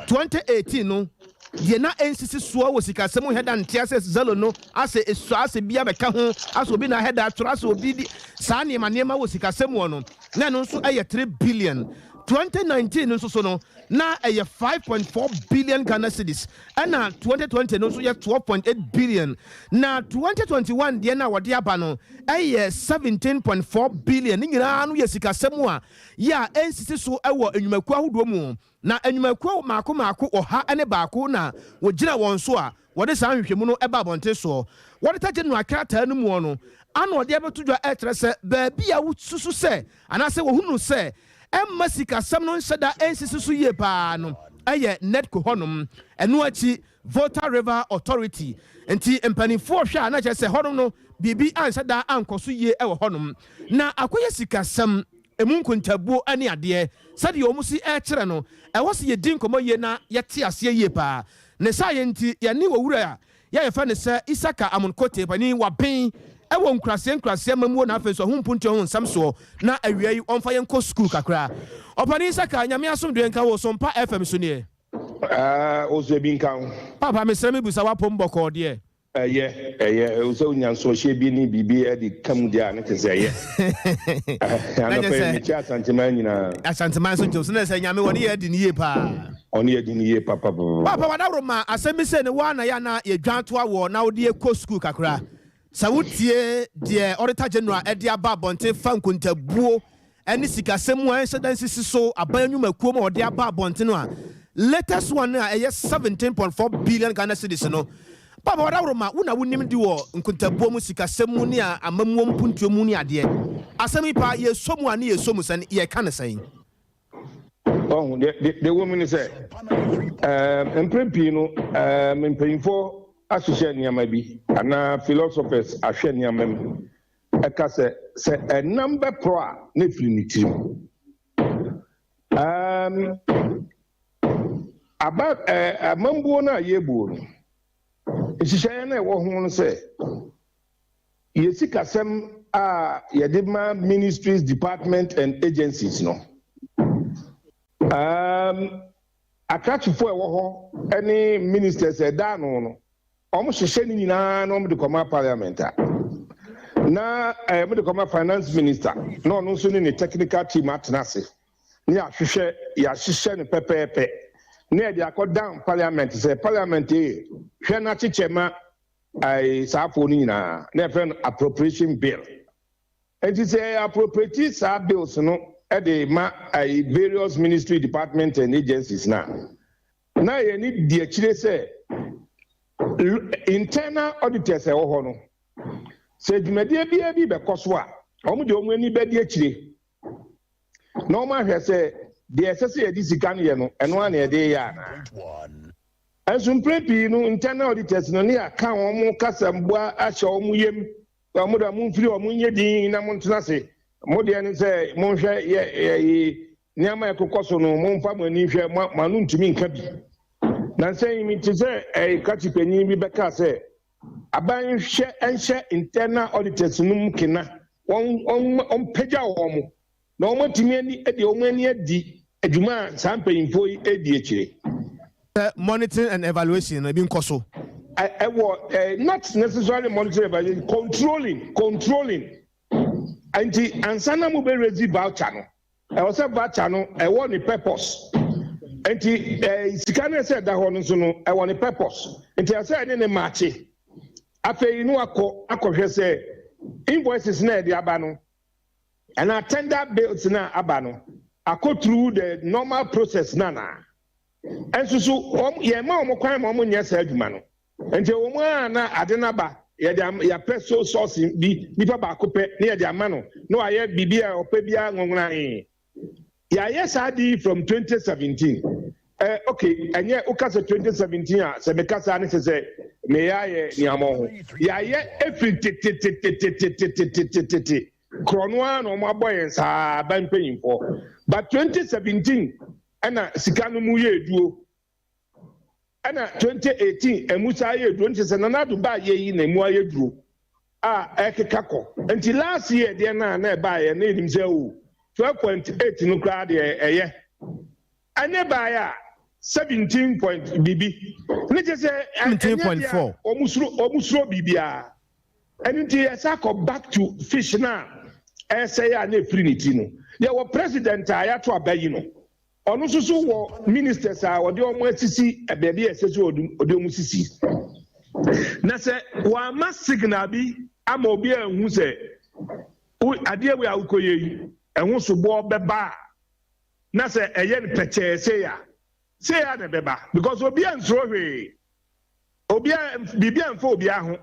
2018 no, deɛ na ɛnsisi soɔ wɔ sikasɛm mu hɛda nte asɛ zalo no asɛ esua asɛ bi abɛka ho asɛ obi na ahɛda atwerɛ asɛ obi di saa nneɛma nneɛma wɔ sikasɛm mu no na ɛno nso ɛyɛ 3 billion. 2019 no nso so no na ɛyɛ 5.4 billion Ghana cedis ɛna 2020 no nso yɛ 12.8 billion na 2021 deɛ no a wɔde aba no ɛyɛ 17.4 billion. Ne nyinaa no yɛ sikasɛm a yɛ a ɛnsisi so wɔ nnwumakuo ahodoɔ mu, na nnwumakuo mmaako mmaako 101 na wɔgyina wɔn so a wɔde saa nhwehwɛmu no ba abɔnten soɔ. Wɔde ta General krataa no muo no ano ɔde abɛto dwa ɛkyerɛ sɛ baabi a wosusu sɛ anaasɛ wɔhunu sɛ ɛmma sikasɛm no nhyɛ da nsisi so yie paa no yɛ NEDCO hɔnom. Ɛno akyi Volta River Authority nti mpanimfoɔ hwɛ a na kyerɛ sɛ hɔnom no biribi anhyɛ da ankɔ so yie wɔ hɔnom. Na akɔyɛ sikasɛm, emu nkontabuo ne adeɛ. Sɛdeɛ wɔn si rekyerɛ no, ɛwɔ sɛ yɛdi nkɔmmɔ yie na yɛte aseɛ yie paa. Ne saayɛ nti, yɛne owura a yɛfrɛ no sɛ Isaka Amon Kotee, panin waben wɔ nkuraseɛ nkuraseɛ amammuo na afei nso ɛho mpuntuo ho nsɛm soɔ na awia yi ɔmfa yɛn nkɔ sukuu kakra. Ɔpanin Isaka, Nyame asomdwoeɛ nka wo, Sompa FM so nie. Ah, wo nso ebi nka ho. Papa mesrɛ me busa w'apom bɔkɔɔ deɛ. Ɛyɛ, ɛyɛ, ɛwɔ sɛ wonya nsoɔhyeɛ bi ne biribi de ka mu deɛ a, ne kyerɛ sɛ ɛyɛ. Anɔpa yi mekyia Asanteman nyinaa. Asanteman nso gye wo so, na sɛ Nyame wɔne yɛ adi no yie paa. Ɔne yɛ adi no yie papapapa. Papa wadaworo ma asɛm bi sei no woa na yɛ a na yɛdwan toa woɔ na wode yɛ kɔ sukuu kakra. Sɛ wotie deɛ Auditor General de aba abɔnten fa nkontabuo ne sikasɛm mu a ɛnhyɛ da nsisi so aban nnwumakuo mu a wɔde aba abɔnten no a, latest one no a ɛyɛ 17.4 billion Ghana cedis no, Papa Ɔdaworo ma wo na wonim de wɔ nkontabuo mu, sikasɛm mu ne amammuo mpuntuo mu ne adeɛ. Asɛm yi paa yɛsɔ mu a ne yɛsɔ mu sɛn, yɛka no sɛn? Ɔho, deɛ deɛ deɛ ɛwɔ mu ne sɛ, ɛɛm, mprɛ pii no, ɛɛm, mpanyinfoɔ ahyehyɛ nneɛma bi anaa philosophers ahwɛ nneɛma mu ɛka sɛ, sɛ ɛnam bɛporɔ a, na ɛfiri ne tirim. Ɛɛm, aba, ɛɛ, amambuo no a yɛrebuo no, nhyehyɛeɛ no a ɛwɔ ho no sɛ, yɛ sikasɛm a yɛde ma ministries, department and agencies no, um, akrakyefoɔ a ɛwɔ hɔ ne ministers a ɛda ano no, wɔhyehyɛ ne nyinaa na wɔde kɔma parliament a, na eh, wɔde kɔma finance minister na ɔno nso ne ne technical team atena ase ne yɛahwehwɛ yɛahyehyɛ no pɛpɛɛpɛ na yɛde akɔ down parliament sɛ parliament eh, hwɛ na kyekyɛ ma Ae, saa afoɔ no nyinaa, na yɛfrɛ no appropriation bill. Nti sɛ yɛ appropriate saa bills no de ma ayi various ministry department and agencies no a, na yɛn ani di akyire sɛ internal auditors a ɛwɔ hɔ no, sɛ dwumadie biara bi bɛkɔ so a, wɔn de wɔn ani bɛdi akyire na wɔn ahwɛ sɛ deɛ ɛsɛ sɛ yɛde sika no yɛ no, ɛno ara na yɛde reyɛ anaa. Nso mprɛ pii no, internal auditors no ne yɛaka wɔn kasamboa ahyɛ wɔn yam. Na mo deɛ momfiri hɔ, monyɛ dinn na montena ase. Mo deɛ ne sɛ monhwɛ yɛ ɛyi nneɛma a ɛkokɔ so no, momfa mo ani nhwɛ, mo mo ano ntumi nka bi. Nansa yi mete sɛ ɛyi krakye panyin bi bɛkaa sɛ aban nhwɛ nhyɛ internal auditors no mu kena, wɔn wɔn wɔmpagya wɔn. Na wɔatumi ani de wɔn ani adi dwuma a saa mpanyimfoɔ yi redi akyire. Sɛ monitoring and evaluation no ebi nkɔ so. Ɛwɔ not necessarily monitoring and evaluation, controlling, controlling. Nti ansa na mo bɛ raise voucher no, ɛwɔ sɛ voucher no ɛwɔ ne purpose. Nti sika no ɛsɛ ɛda hɔ no nso no ɛwɔ ne purpose. Nti ɛsɛ ɛne ne maakye. Afei no akɔ akɔhwɛ sɛ invoices na ɛde aba no. Anaa tender bills no a aba no akɔ through the normal process no anaa? Nso so wɔn yɛmma wɔn kwan ma wɔn nyɛ saa adwuma no. Nti ɛwɔ mu ara na ade no aba, yɛde am yɛapɛ so source bi, nipa baako pɛ na yɛde ama no na wayɛ biribi a ɔpɛ biara nwonworann. Yɛayɛ saa ade yi from 2017. Eh, okay, ɛnyɛ woka sɛ 2017 a, sɛ meka saa ne sɛ sɛ meyɛ ayɛ nea mo ho. Yɛayɛ ɛfiri tetetetetetetetetete korɔ no ara na wɔn abɔ yɛn saa aba mpanyinfoɔ. But 2017 ɛna sika no mu yɛ eduo. Ɛna 2018 ɛmu saa yɛ duro nti sɛ Nana Addo baa yɛ yi na ɛmu ayɛ duro a ɛkeka kɔ nti last year deɛ no a na ɛbaa yɛ na yɛnim sɛ o 12.8 no koraa deɛ ɛyɛ ɛne baa yɛ a 17 point biribi ne kyɛ sɛ ɛnyɛ deɛ wɔn suro wɔn suro biribiara ɛno nti yɛsa kɔ back to fish no a ɛsɛe a na ɛfiri ne ti no yɛwɔ president a yɛato aba yi no. Ɔno nso so wɔ ministers a ɔde wɔn asisi baabi a ɛsɛ sɛ ɔde wɔn sisi. Na sɛ wamma signal bi ama obi anhu sɛ adeɛ wei a wokɔyɛ yi, ɛho soboɔ bɛba a, na sɛ ɛyɛ no pɛkyɛɛ sei a, sei ara na ɛbɛba. Because obiara nsuro hwee. Obiara, biribiara mfa obiara ho.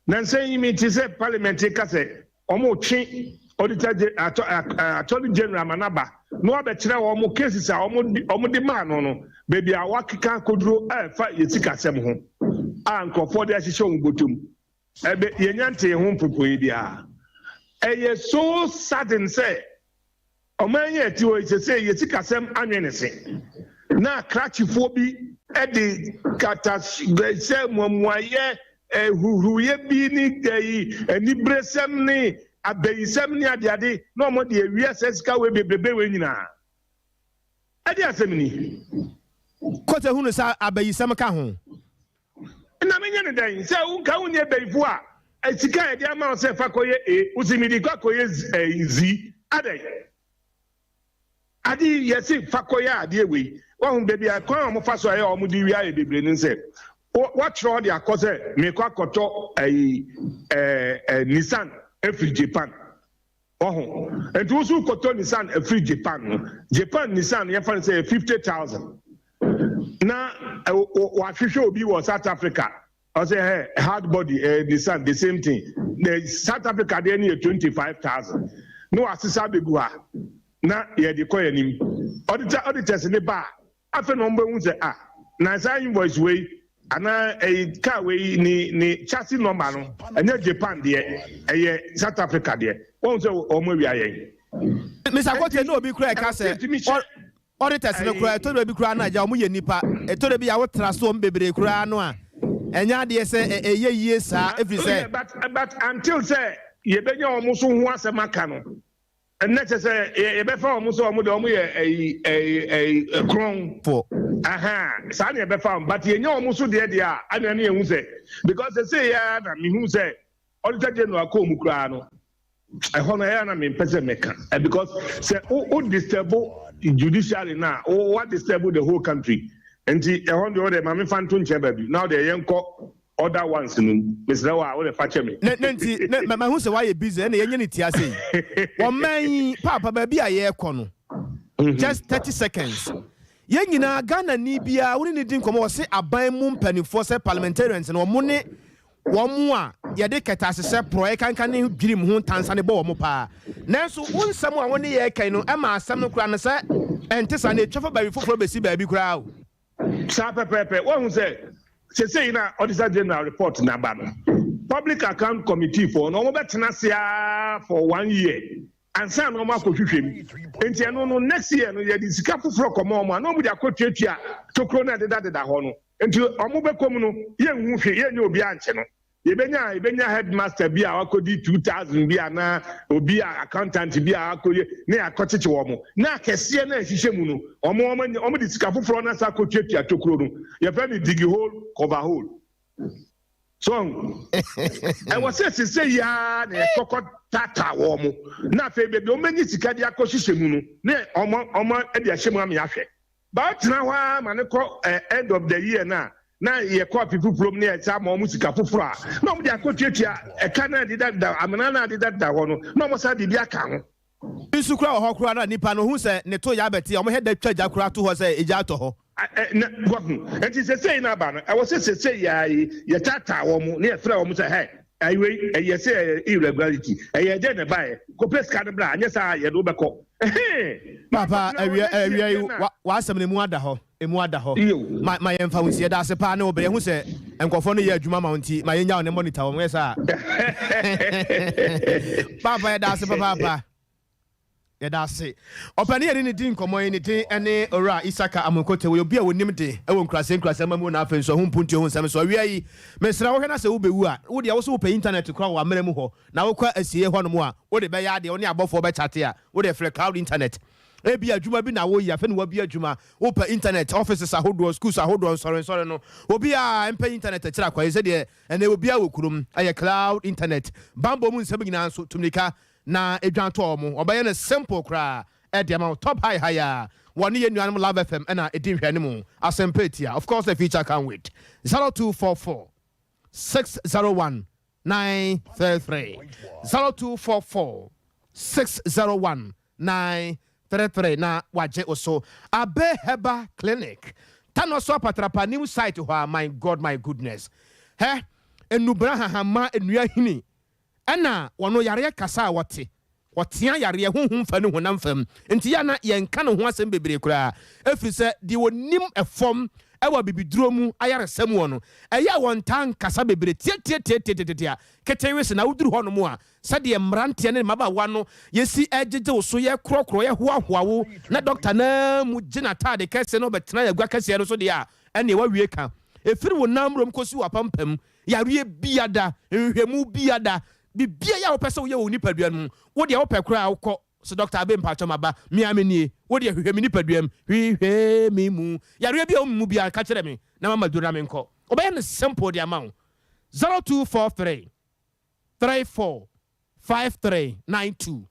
Nansa yi mete sɛ parliament reka sɛ wɔretwe Auditor Attorney General ama no aba na wabɛkyerɛ wɔn cases a wɔde maa no no baabi a wakeka akoduro a ɛfa yɛn sikasɛm ho a nkurɔfoɔ de ahyehyɛ wɔn bɔtɔ mu. Ɛbɛ yɛnya ntee ho mpopoeɛ biara. Ɛyɛ so sudden sɛ Ɔman yi a ɛte hɔ yi, seesei yɛn sikasɛm anwene ne se, na akrakyefoɔ bi de katahyɛ, muamuayɛ, huruhuruyɛ bi ne aniberesɛm ne abayisɛm ne adeade na wɔde awia saa sika wei bebrebe wei nyinaa. Ɛdeɛn asɛm ni? Kote hunu sɛ abayisɛm ka ho. Na menyɛ no dɛn? Sɛ wo nka wonni abayifo a, sika a yɛde ama wo sɛ fa kɔyɛ A, wose mede kɔ akɔyɛ Z. Adɛn? Ade yi, yɛse fa kɔyɛ adeɛ wei. Wahu, baabi a kwan a wɔfa so a ɛyɛ a wɔde wia yɛ bebree ne sɛ, wɔatwerɛ de akɔ sɛ merekɔ akɔtɔ ayi, ɛɛ, Nissan afiri Japan. Wahu? Nti wo nso wokɔtɔ Nissan afiri Japan no, Japan Nissan no yɛmfa no sɛ ɛyɛ 50,000. Na wahwehwɛ obi wɔ South Africa, ɔsɛ hɛ hard body ɛyɛ Nissan the same thing. The South Africa deɛ no yɛ 25,000. Na wasesa abɛgu ha na yɛde kɔ yɛn anim. Auditor auditors ne ba a, Afei na wɔbɛhu sɛ ah, na saa invoice wei anaa ɛyi car wei ne ne chassis number no ɛnyɛ Japan deɛ, ɛyɛ South Africa deɛ. Wɔn sɛ wɔn awia yɛn. Mister Kote ne obi koraa ɛka sɛ auditors no koraa ɛtɔ da bi koraa no agya wɔn yɛ nipa ɛtɔ da bi a wotra so wɔn bebree koraa no a ɛnyɛ adeɛ sɛ ɛyɛ yie saa ɛfiri sɛ. But until sɛ yɛbɛnya wɔn so ho asɛm aka no Ɛnna kyɛ sɛ yɛbɛfa wɔn sɛ wɔn deɛ wɔn yɛ ɛyi ɛyi ɛyi korɔn. Fo. Ahaa saa na yɛbɛfa wɔn but yɛnya wɔn so deɛ deɛ a ɛna ne yɛhu sɛ because sɛsɛ yɛ ara na mehu sɛ auditor general kɔɔ mu koraa no ɛhɔ no ɛyɛ na mempɛ sɛ mɛka because sɛ wo wo disturb judiciary no a wo wa disturb the whole country nti ɛhɔ deɛ wo deɛ ma mefa nto nkyɛn baabi na wo deɛ yɛnkɔ. other ones no mu. Mesrɛ wo a, wo de fa kyɛ me. Ne ne nti ne ma mahu sɛ woayɛ busy ɛna yɛnyɛ ne tia sei. Ɔman yi paapa baabi a yɛrekɔ no just 30 seconds. Yɛn nyinaa Ghanani biara wo ne no di nkɔmmɔ ɔse aban mu mpanimfoɔ sɛ parliamentarians no wɔn ne wɔn a yɛde kɛtɛasehyɛ porɔeɛ kankan ne dwirim ho ntansa no bɔ wɔn paa. Nanso wo nsɛm a wo ne yɛn reka yi no ɛma asɛm no koraa no sɛ ɛnte saa na ɛtwa fa baabi foforɔ bɛsi baabi koraa o. Saa pɛpɛɛpɛ. Woahu sɛ seesei na Auditor General report no aba no, Public Account Committee foɔ no wɔbɛtena ase ara for one year ansa na wɔakɔhwehwɛ mu. Nti ɛno no next year no yɛde sika foforɔ kɔma wɔn a na wɔde akɔtuatua tokuro no a ɛdedadeda hɔ no. Nti wɔbɛkɔ mu no yɛnhu hwee, yɛnyɛ obiara nkye no. Yɛbɛnya a yɛbɛnya headmaster bi a wakɔdi 2000 bi anaa obi a accountant bi a wakɔyɛ na yɛakɔkyekye wɔn. Na akɛseɛ no a ɛhyehyɛ mu no wɔn wɔn anya wɔn de sika foforɔ no asa akɔtuatua tokuro no. Yɛfrɛ no dig hole cover hole. So ɔho ɛwɔ sɛ sesei yi ara na yɛkɔkɔ taataa wɔn na afei baabi a wɔbɛnya sika de akɔhyehyɛ mu no na wɔn wɔn de ahyɛ mu ama yɛahwɛ. Ba ɔtena hɔ ara ma no kɔ eh, end of the year no a, na yɛkɔ afe foforɔ mu na yɛsan ma wɔn sika foforɔ a, na wɔde akɔtuatua ɛka no a ɛdedadeda, amena no a ɛdedadeda hɔ no, na wɔsan de bi aka ho. Bi nso koraa wɔ hɔ koraa no a nipa no hu sɛ ne to yɛ abɛte a, wɔhwɛ da twa gya koraa to hɔ sɛ egya atɔ hɔ. Ɛ, na wahu. Enti sesei no aba no, ɛwɔ sɛ sesei ara yi, yɛtaataa wɔn na yɛfrɛ wɔn sɛ, Hɛ, ɛyi wei, ɛyɛ sɛ ɛyɛ irregularity, ɛyɛ dɛn na ɛbaeɛ? Kɔpɛ sika no bra, anyɛ saa a yɛde wo bɛkɔ. Ɛhee! Papa, awia, awia yi, wa, w'asɛm no emu ada hɔ, emu ada hɔ. Ma, ma yɛmfa wo nsi. Yɛda ase paa ne wo bere. Yɛhu sɛ nkurɔfoɔ no yɛ adwuma ma wo nti, ma yɛnya wo ne monitor wɔn, yɛ saa. Papa, yɛda ase papaapa. Yɛda ase. Ɔpanin a yɛne no di nkɔmmɔ yi, ne din ne Owura Isaka Amonkote. Ɔyɛ obi a ɔnim de wɔ nkuraase nkuraase amammuo na afei nso ɛho mpuntuo ho nsɛm so. Awia yi, mesrɛ wo hwɛ na sɛ wobɛwu a, wo deɛ wo so wopɛ intanɛt koraa wɔ w'amena mu hɔ na wokɔ asieeɛ hɔnom a, wode bɛyɛ adeɛ, wo ne abɔfoɔ bɛkyate a, wo deɛ frɛ cloud internet. Ebia adwuma bi na woyɛ, afei na woabue adwuma, wopɛ intanɛt, offices ahodoɔ, schools ahodoɔ, nsɔrensɔre no, obiara mpɛ intanɛt akyiri akwan sɛdeɛ ɛnnɛ obiara wɔ kurom, ɛyɛ cloud internet. Bammɔ mu nsɛm nyinaa nso, tu mmirika na edwan tɔ wɔn. Wɔbɛyɛ no simple koraa de ama wo. Top High ha yi ara, wɔne yɛn nuanom Love FM na edi nhwɛanim. Asɛmpa etia. Of course the future can't wait. 0244 601 933 0244 601 933 na wagye wo so. Abe Herbal Clinic, Tanoso Apatrapa new site hɔ a, my God my goodness. Hɛ, nnubra nhahamma, nnua hini, Ɛna wɔno yareɛ kasa a wɔte, wɔtea yareɛ honhom fa ne honam fam, nti yɛ a na yɛnka ne ho asɛm bebree koraa, ɛfiri sɛ deɛ ɔnim ɛfam wɔ abibiduro mu ayaresa muɔ no, ɛyɛ a wɔntaa nkasa bebree tiatiatiatiatiatia ketewese, na woduru hɔ nom a, sɛdeɛ mmeranteɛ ne mmabaawa no yɛsi gyegye wo so, yɛkorɔkorɔ, yɛhoahoa wo, na dɔkta no ara mu gye n'ataade kɛseɛ na ɔbɛtena agua kɛseɛ no so deɛ a, ɛnneɛ woawie ka. Ɛfiri wo nan mmrom kɔsi w'apampam, Yareɛ biada, nhwehwɛmu biada, biribiara a wopɛ sɛ woyɛ wɔ wo nipadua no mu, wo deɛ wopɛ koraa a wokɔ sɛ dɔkta abe mpakyɛw maba, me ara menie, wo deɛ hwehwɛ me nipadua mu, hwehwɛ me mu, yareɛ bi a ɛwɔ me mu biara ka kyerɛ me na mama duro na menkɔ. Wɔbɛyɛ no simple de ama wo. 0243 34 5392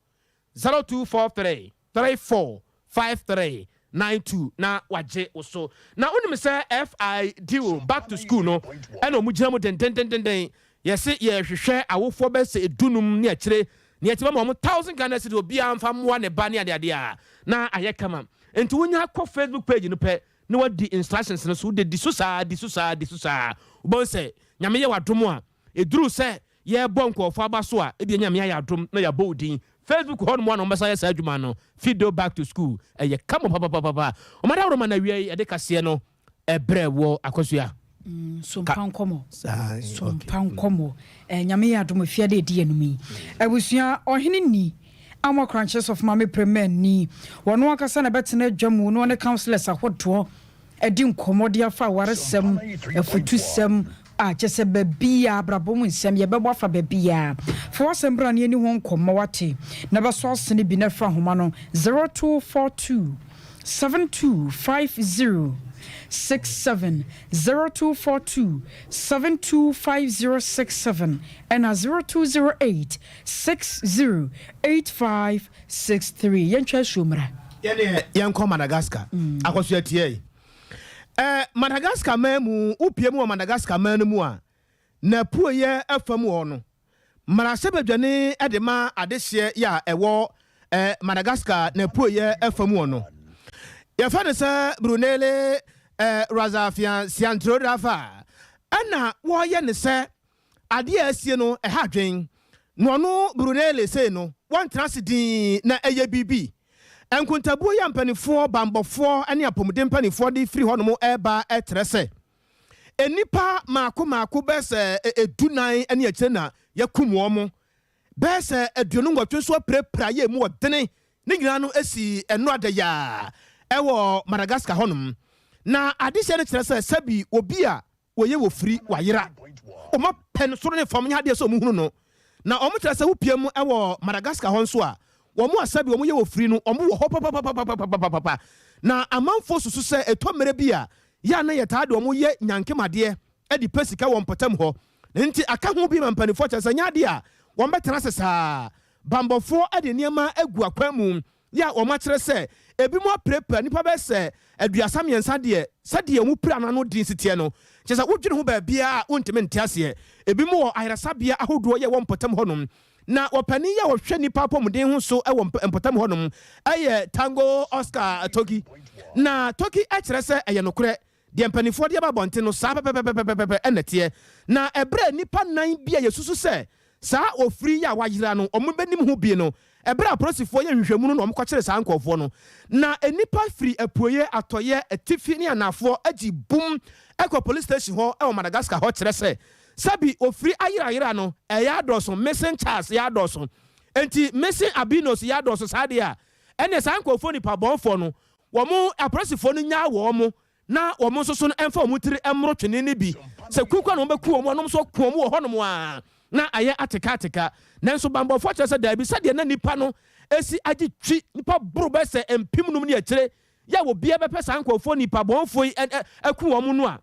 0243 34 5392 na wagye wo so. Na wonim sɛ FID o back to school no ɛna ɔmo gyina mu dendendendenden. Yɛse yɛhwehwɛ awofoɔ bɛyɛ sɛ edunum ne akyire na yɛtumi ama ɔmo thousand Ghana cedis obiara mfa mmoa ne ba ne adeade a na ayɛ kama. Nti wonya kɔ Facebook page no pɛ na wadi instructions no so wode di so saa di so saa di so saa wobɛhu sɛ Nyame yɛ w'adom a eduru sɛ Yɛrebɔ nkurɔfoɔ aba so a, ebia Nyame ayɛ adom na yɛabɔ wo din. Facebook hɔ nom a na wɔbɛsan ayɛ saa adwuma no. Fido back to school, ɛyɛ kama papapapapa. Wɔn adaworoma na awia yi yɛde kaseɛ no brɛ wɔ Akosua. Sompa nkɔmɔ. Sompa nkɔmɔ. Eh, Nyame yɛ adom afiade edi yɛn yi. Abusua ɔhene ni Amoah Korankye Sɔfo Maame Premah ni. Wɔn ankasa na ɛbɛtena adwa mu na wɔne councillors ahodoɔ adi nkɔmmɔ de afa awaresɛm, afutusɛm, a kyerɛ sɛ baabiara, abrabɔ mu nsɛm, yɛbɛbɔ afa baabiara. Fa w'asɛm bra na yɛnni ho nkɔmmɔ, wate? Na bɛsɔ asene bi na frɛ ahoma no 0242 7250 67, 0242 725067, ɛna 0208 60 85 63. Yɛntwa asuo mmra. Yɛneɛ yɛnkɔ Madagascar akɔso atia yi. Eh, Madagascar man mu, wopie mu wɔ Madagascar man no mu a, N'apueeɛ fam hɔ no, mmarahyɛbadwani de ma adehyeɛ yɛ a ɛwɔ Madagascar n'apueeɛ fam hɔ no, yɛfrɛ no sɛ Brunelle Razafiantsiantrodrafa, ɛna wɔyɛ no sɛ adeɛ a asie no ɛha adwen, na ɔno Brunelle sei no wɔntena ase dinn na ɛyɛ biribi. Nkontabuo yi a mpaninfoɔ, banbɔfoɔ ne apɔmuden mpaninfoɔ de firi hɔnom reba kyerɛ sɛ nnipa mmaako mmaako bɛyɛ sɛ dunan ne akyire na yɛakum wɔn, bɛyɛ sɛ 28 nso apirapira yɛ emu ɔdene. Ne nyinaa no si nnora da yi ara wɔ Madagascar hɔnom. Na adehyɛ no kyerɛ sɛ sɛbi obi a wɔyɛ wɔ firi wayera. Wɔn apɛ no soro ne fam nyɛ adeɛ sɛ wɔn hunu no. Na wɔn kyerɛ sɛ wopie mu wɔ Madagascar hɔ nso a, wɔn a sɛbi wɔn yɛ wɔ firi no, wɔn wɔ hɔ papapapapapapapa. Na amanfoɔ susu sɛ ɛtɔ mmerɛ bi a, yɛ a na yɛtaa de wɔn yɛ nyankemadeɛ de pɛ sika wɔ mpɔtam hɔ. Nti aka ho bi ma mpaninfoɔ kyerɛ sɛ nyɛ adeɛ a wɔn bɛtena ase saa. Banbɔfoɔ de nneɛma agu akwan mu yɛ a wɔakyerɛ sɛ ebinom apirapira nnipa bɛyɛ sɛ 33 deɛ, sɛdeɛ wɔn pira no ano den si teɛ no, kyerɛ sɛ wodwene ho baabiara a wontumi nte aseɛ. Ebinom wɔ ayaresabea ahodoɔ yɛ wɔ mpɔtam hɔnom, na ɔpanin yi a ɔhwɛ nnipa apɔmuden ho so wɔ mpɔtam hɔnom yɛ Tango Oscar Toki. Na Toki kyerɛ sɛ ɛyɛ nokorɛ Deɛ mpanimfoɔ de aba abɔnten no, saa pɛpɛpɛpɛpɛpɛ na ɛteɛ. Na ɛberɛ a nnipa nnan bi a yɛsusu sɛ saa ofiri yi a wɔayera no, wɔbɛnim ho bi no, ɛberɛ a apolisifoɔ yɛ nhwehwɛmu no na wɔkɔkyere saa nkorɔfoɔ no. Na nnipa firi apueɛ, atɔeɛ, atifi ne anaafoɔ gye bum kɔ police station hɔ wɔ Madagascar hɔ kyerɛ sɛ sɛbi ofiri ayerayera no ɛyɛ adɔɔso, missing childs yɛ adɔɔso. Enti missing albinos yɛ adɔɔso saa deɛ a, ɛnneɛ saa nkorɔfoɔ nnipa bɔnfoɔ no Wɔn apolisifoɔ no nyaa wɔn na wɔn nso so no mfa wɔn tiri mmoro twene no bi. Sɛ ku koraa na wɔbɛku wɔn a, wɔn nso ku wɔn wɔ hɔnom ara na ayɛ atekaateka. Nanso banbɔfoɔ kyerɛ sɛ daabi, sɛdeɛ na nnipa no si agye twi, nnipa boro bɛyɛ sɛ 5000 ne akyire, yɛ a obiara bɛpɛ saa nkurɔfoɔ nnipa bɔnfoɔ yi aku wɔn no a,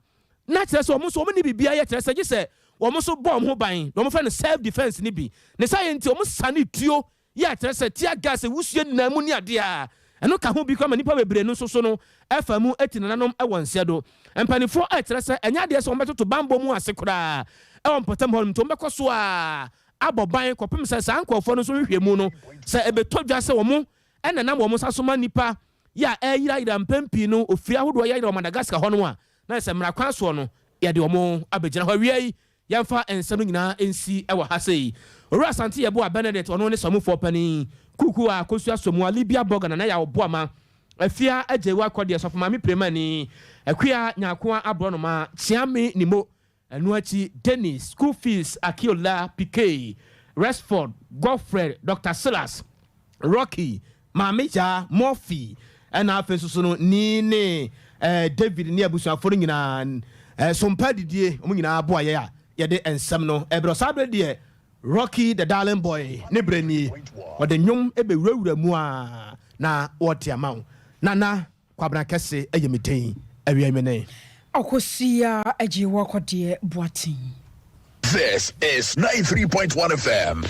na kyerɛ sɛ wɔn nso wɔn nni biribiara yɛ, kyerɛ sɛ gye sɛ wɔn nso bɔ wɔn ho ban, deɛ wɔfrɛ no self defence no bi. Ne saa yɛ nti wɔsane tuo Yɛ a kyerɛ sɛ tear gas, wusie nnaa mu ne adeɛ a ɛno ka ho bi koraa ma nnipa bebree no nso so no fa mu ti nananom wɔ nsɛ do. Mpaninfoɔ kyerɛ sɛ ɛnyɛ adeɛ sɛ wɔbɛtoto banbɔ mu ase koraa wɔ mpɔtam hɔ nom nti wɔbɛkɔ so ara abɔ ban kɔpem sɛ saa nkorɔfoɔ no nso nhwehwɛmu no sɛ ɛbɛtɔ dwa sɛ wɔn na ɛnam wɔn nsa so ma nnipa yɛ a ɛreyerayera mpɛn pii no ofie ahodoɔ yɛyera wɔ Madagascar hɔ nom a na sɛ mmara kwan soɔ no yɛde wɔn abɛgyina hɔ. Awia yi Yɛmfa nsɛm no nyinaa nsi wɔ ha sei. Owura Asante Yeboah Benedict, ɔno ne Samufoɔ panin, Kuku a Akosua Somoa, Libya Borga, Nana Yaw Boama, Afia Agyeiwa Kɔdeɛ, Sɔfo Maame Premani, Akua Nyarkoa Aborɔnoma, Kyeame Nimo, ɛno akyi Dennis, School Fees, Akiola, Pikey, Resford, Godfred, Doctor Silas, Rocky, Maame Yaa, Murphy, ɛna afei nso so no Nii ne eh, David ne abusuafoɔ no nyinaa eh, sompa adidie wɔn nyinaa boa yɛ a yɛde nsɛm no ɛbrɛ saa berɛ deɛ Rocky the darling boy ne berɛ nie wɔde nnwom ɛbɛwurawura mu a na wɔte ama wo Nana Kwabena Kɛse ɛyɛ me din awia nwene. Ɔkɔsia agye wakɔdeɛ Boateng. This is 93.1 FM.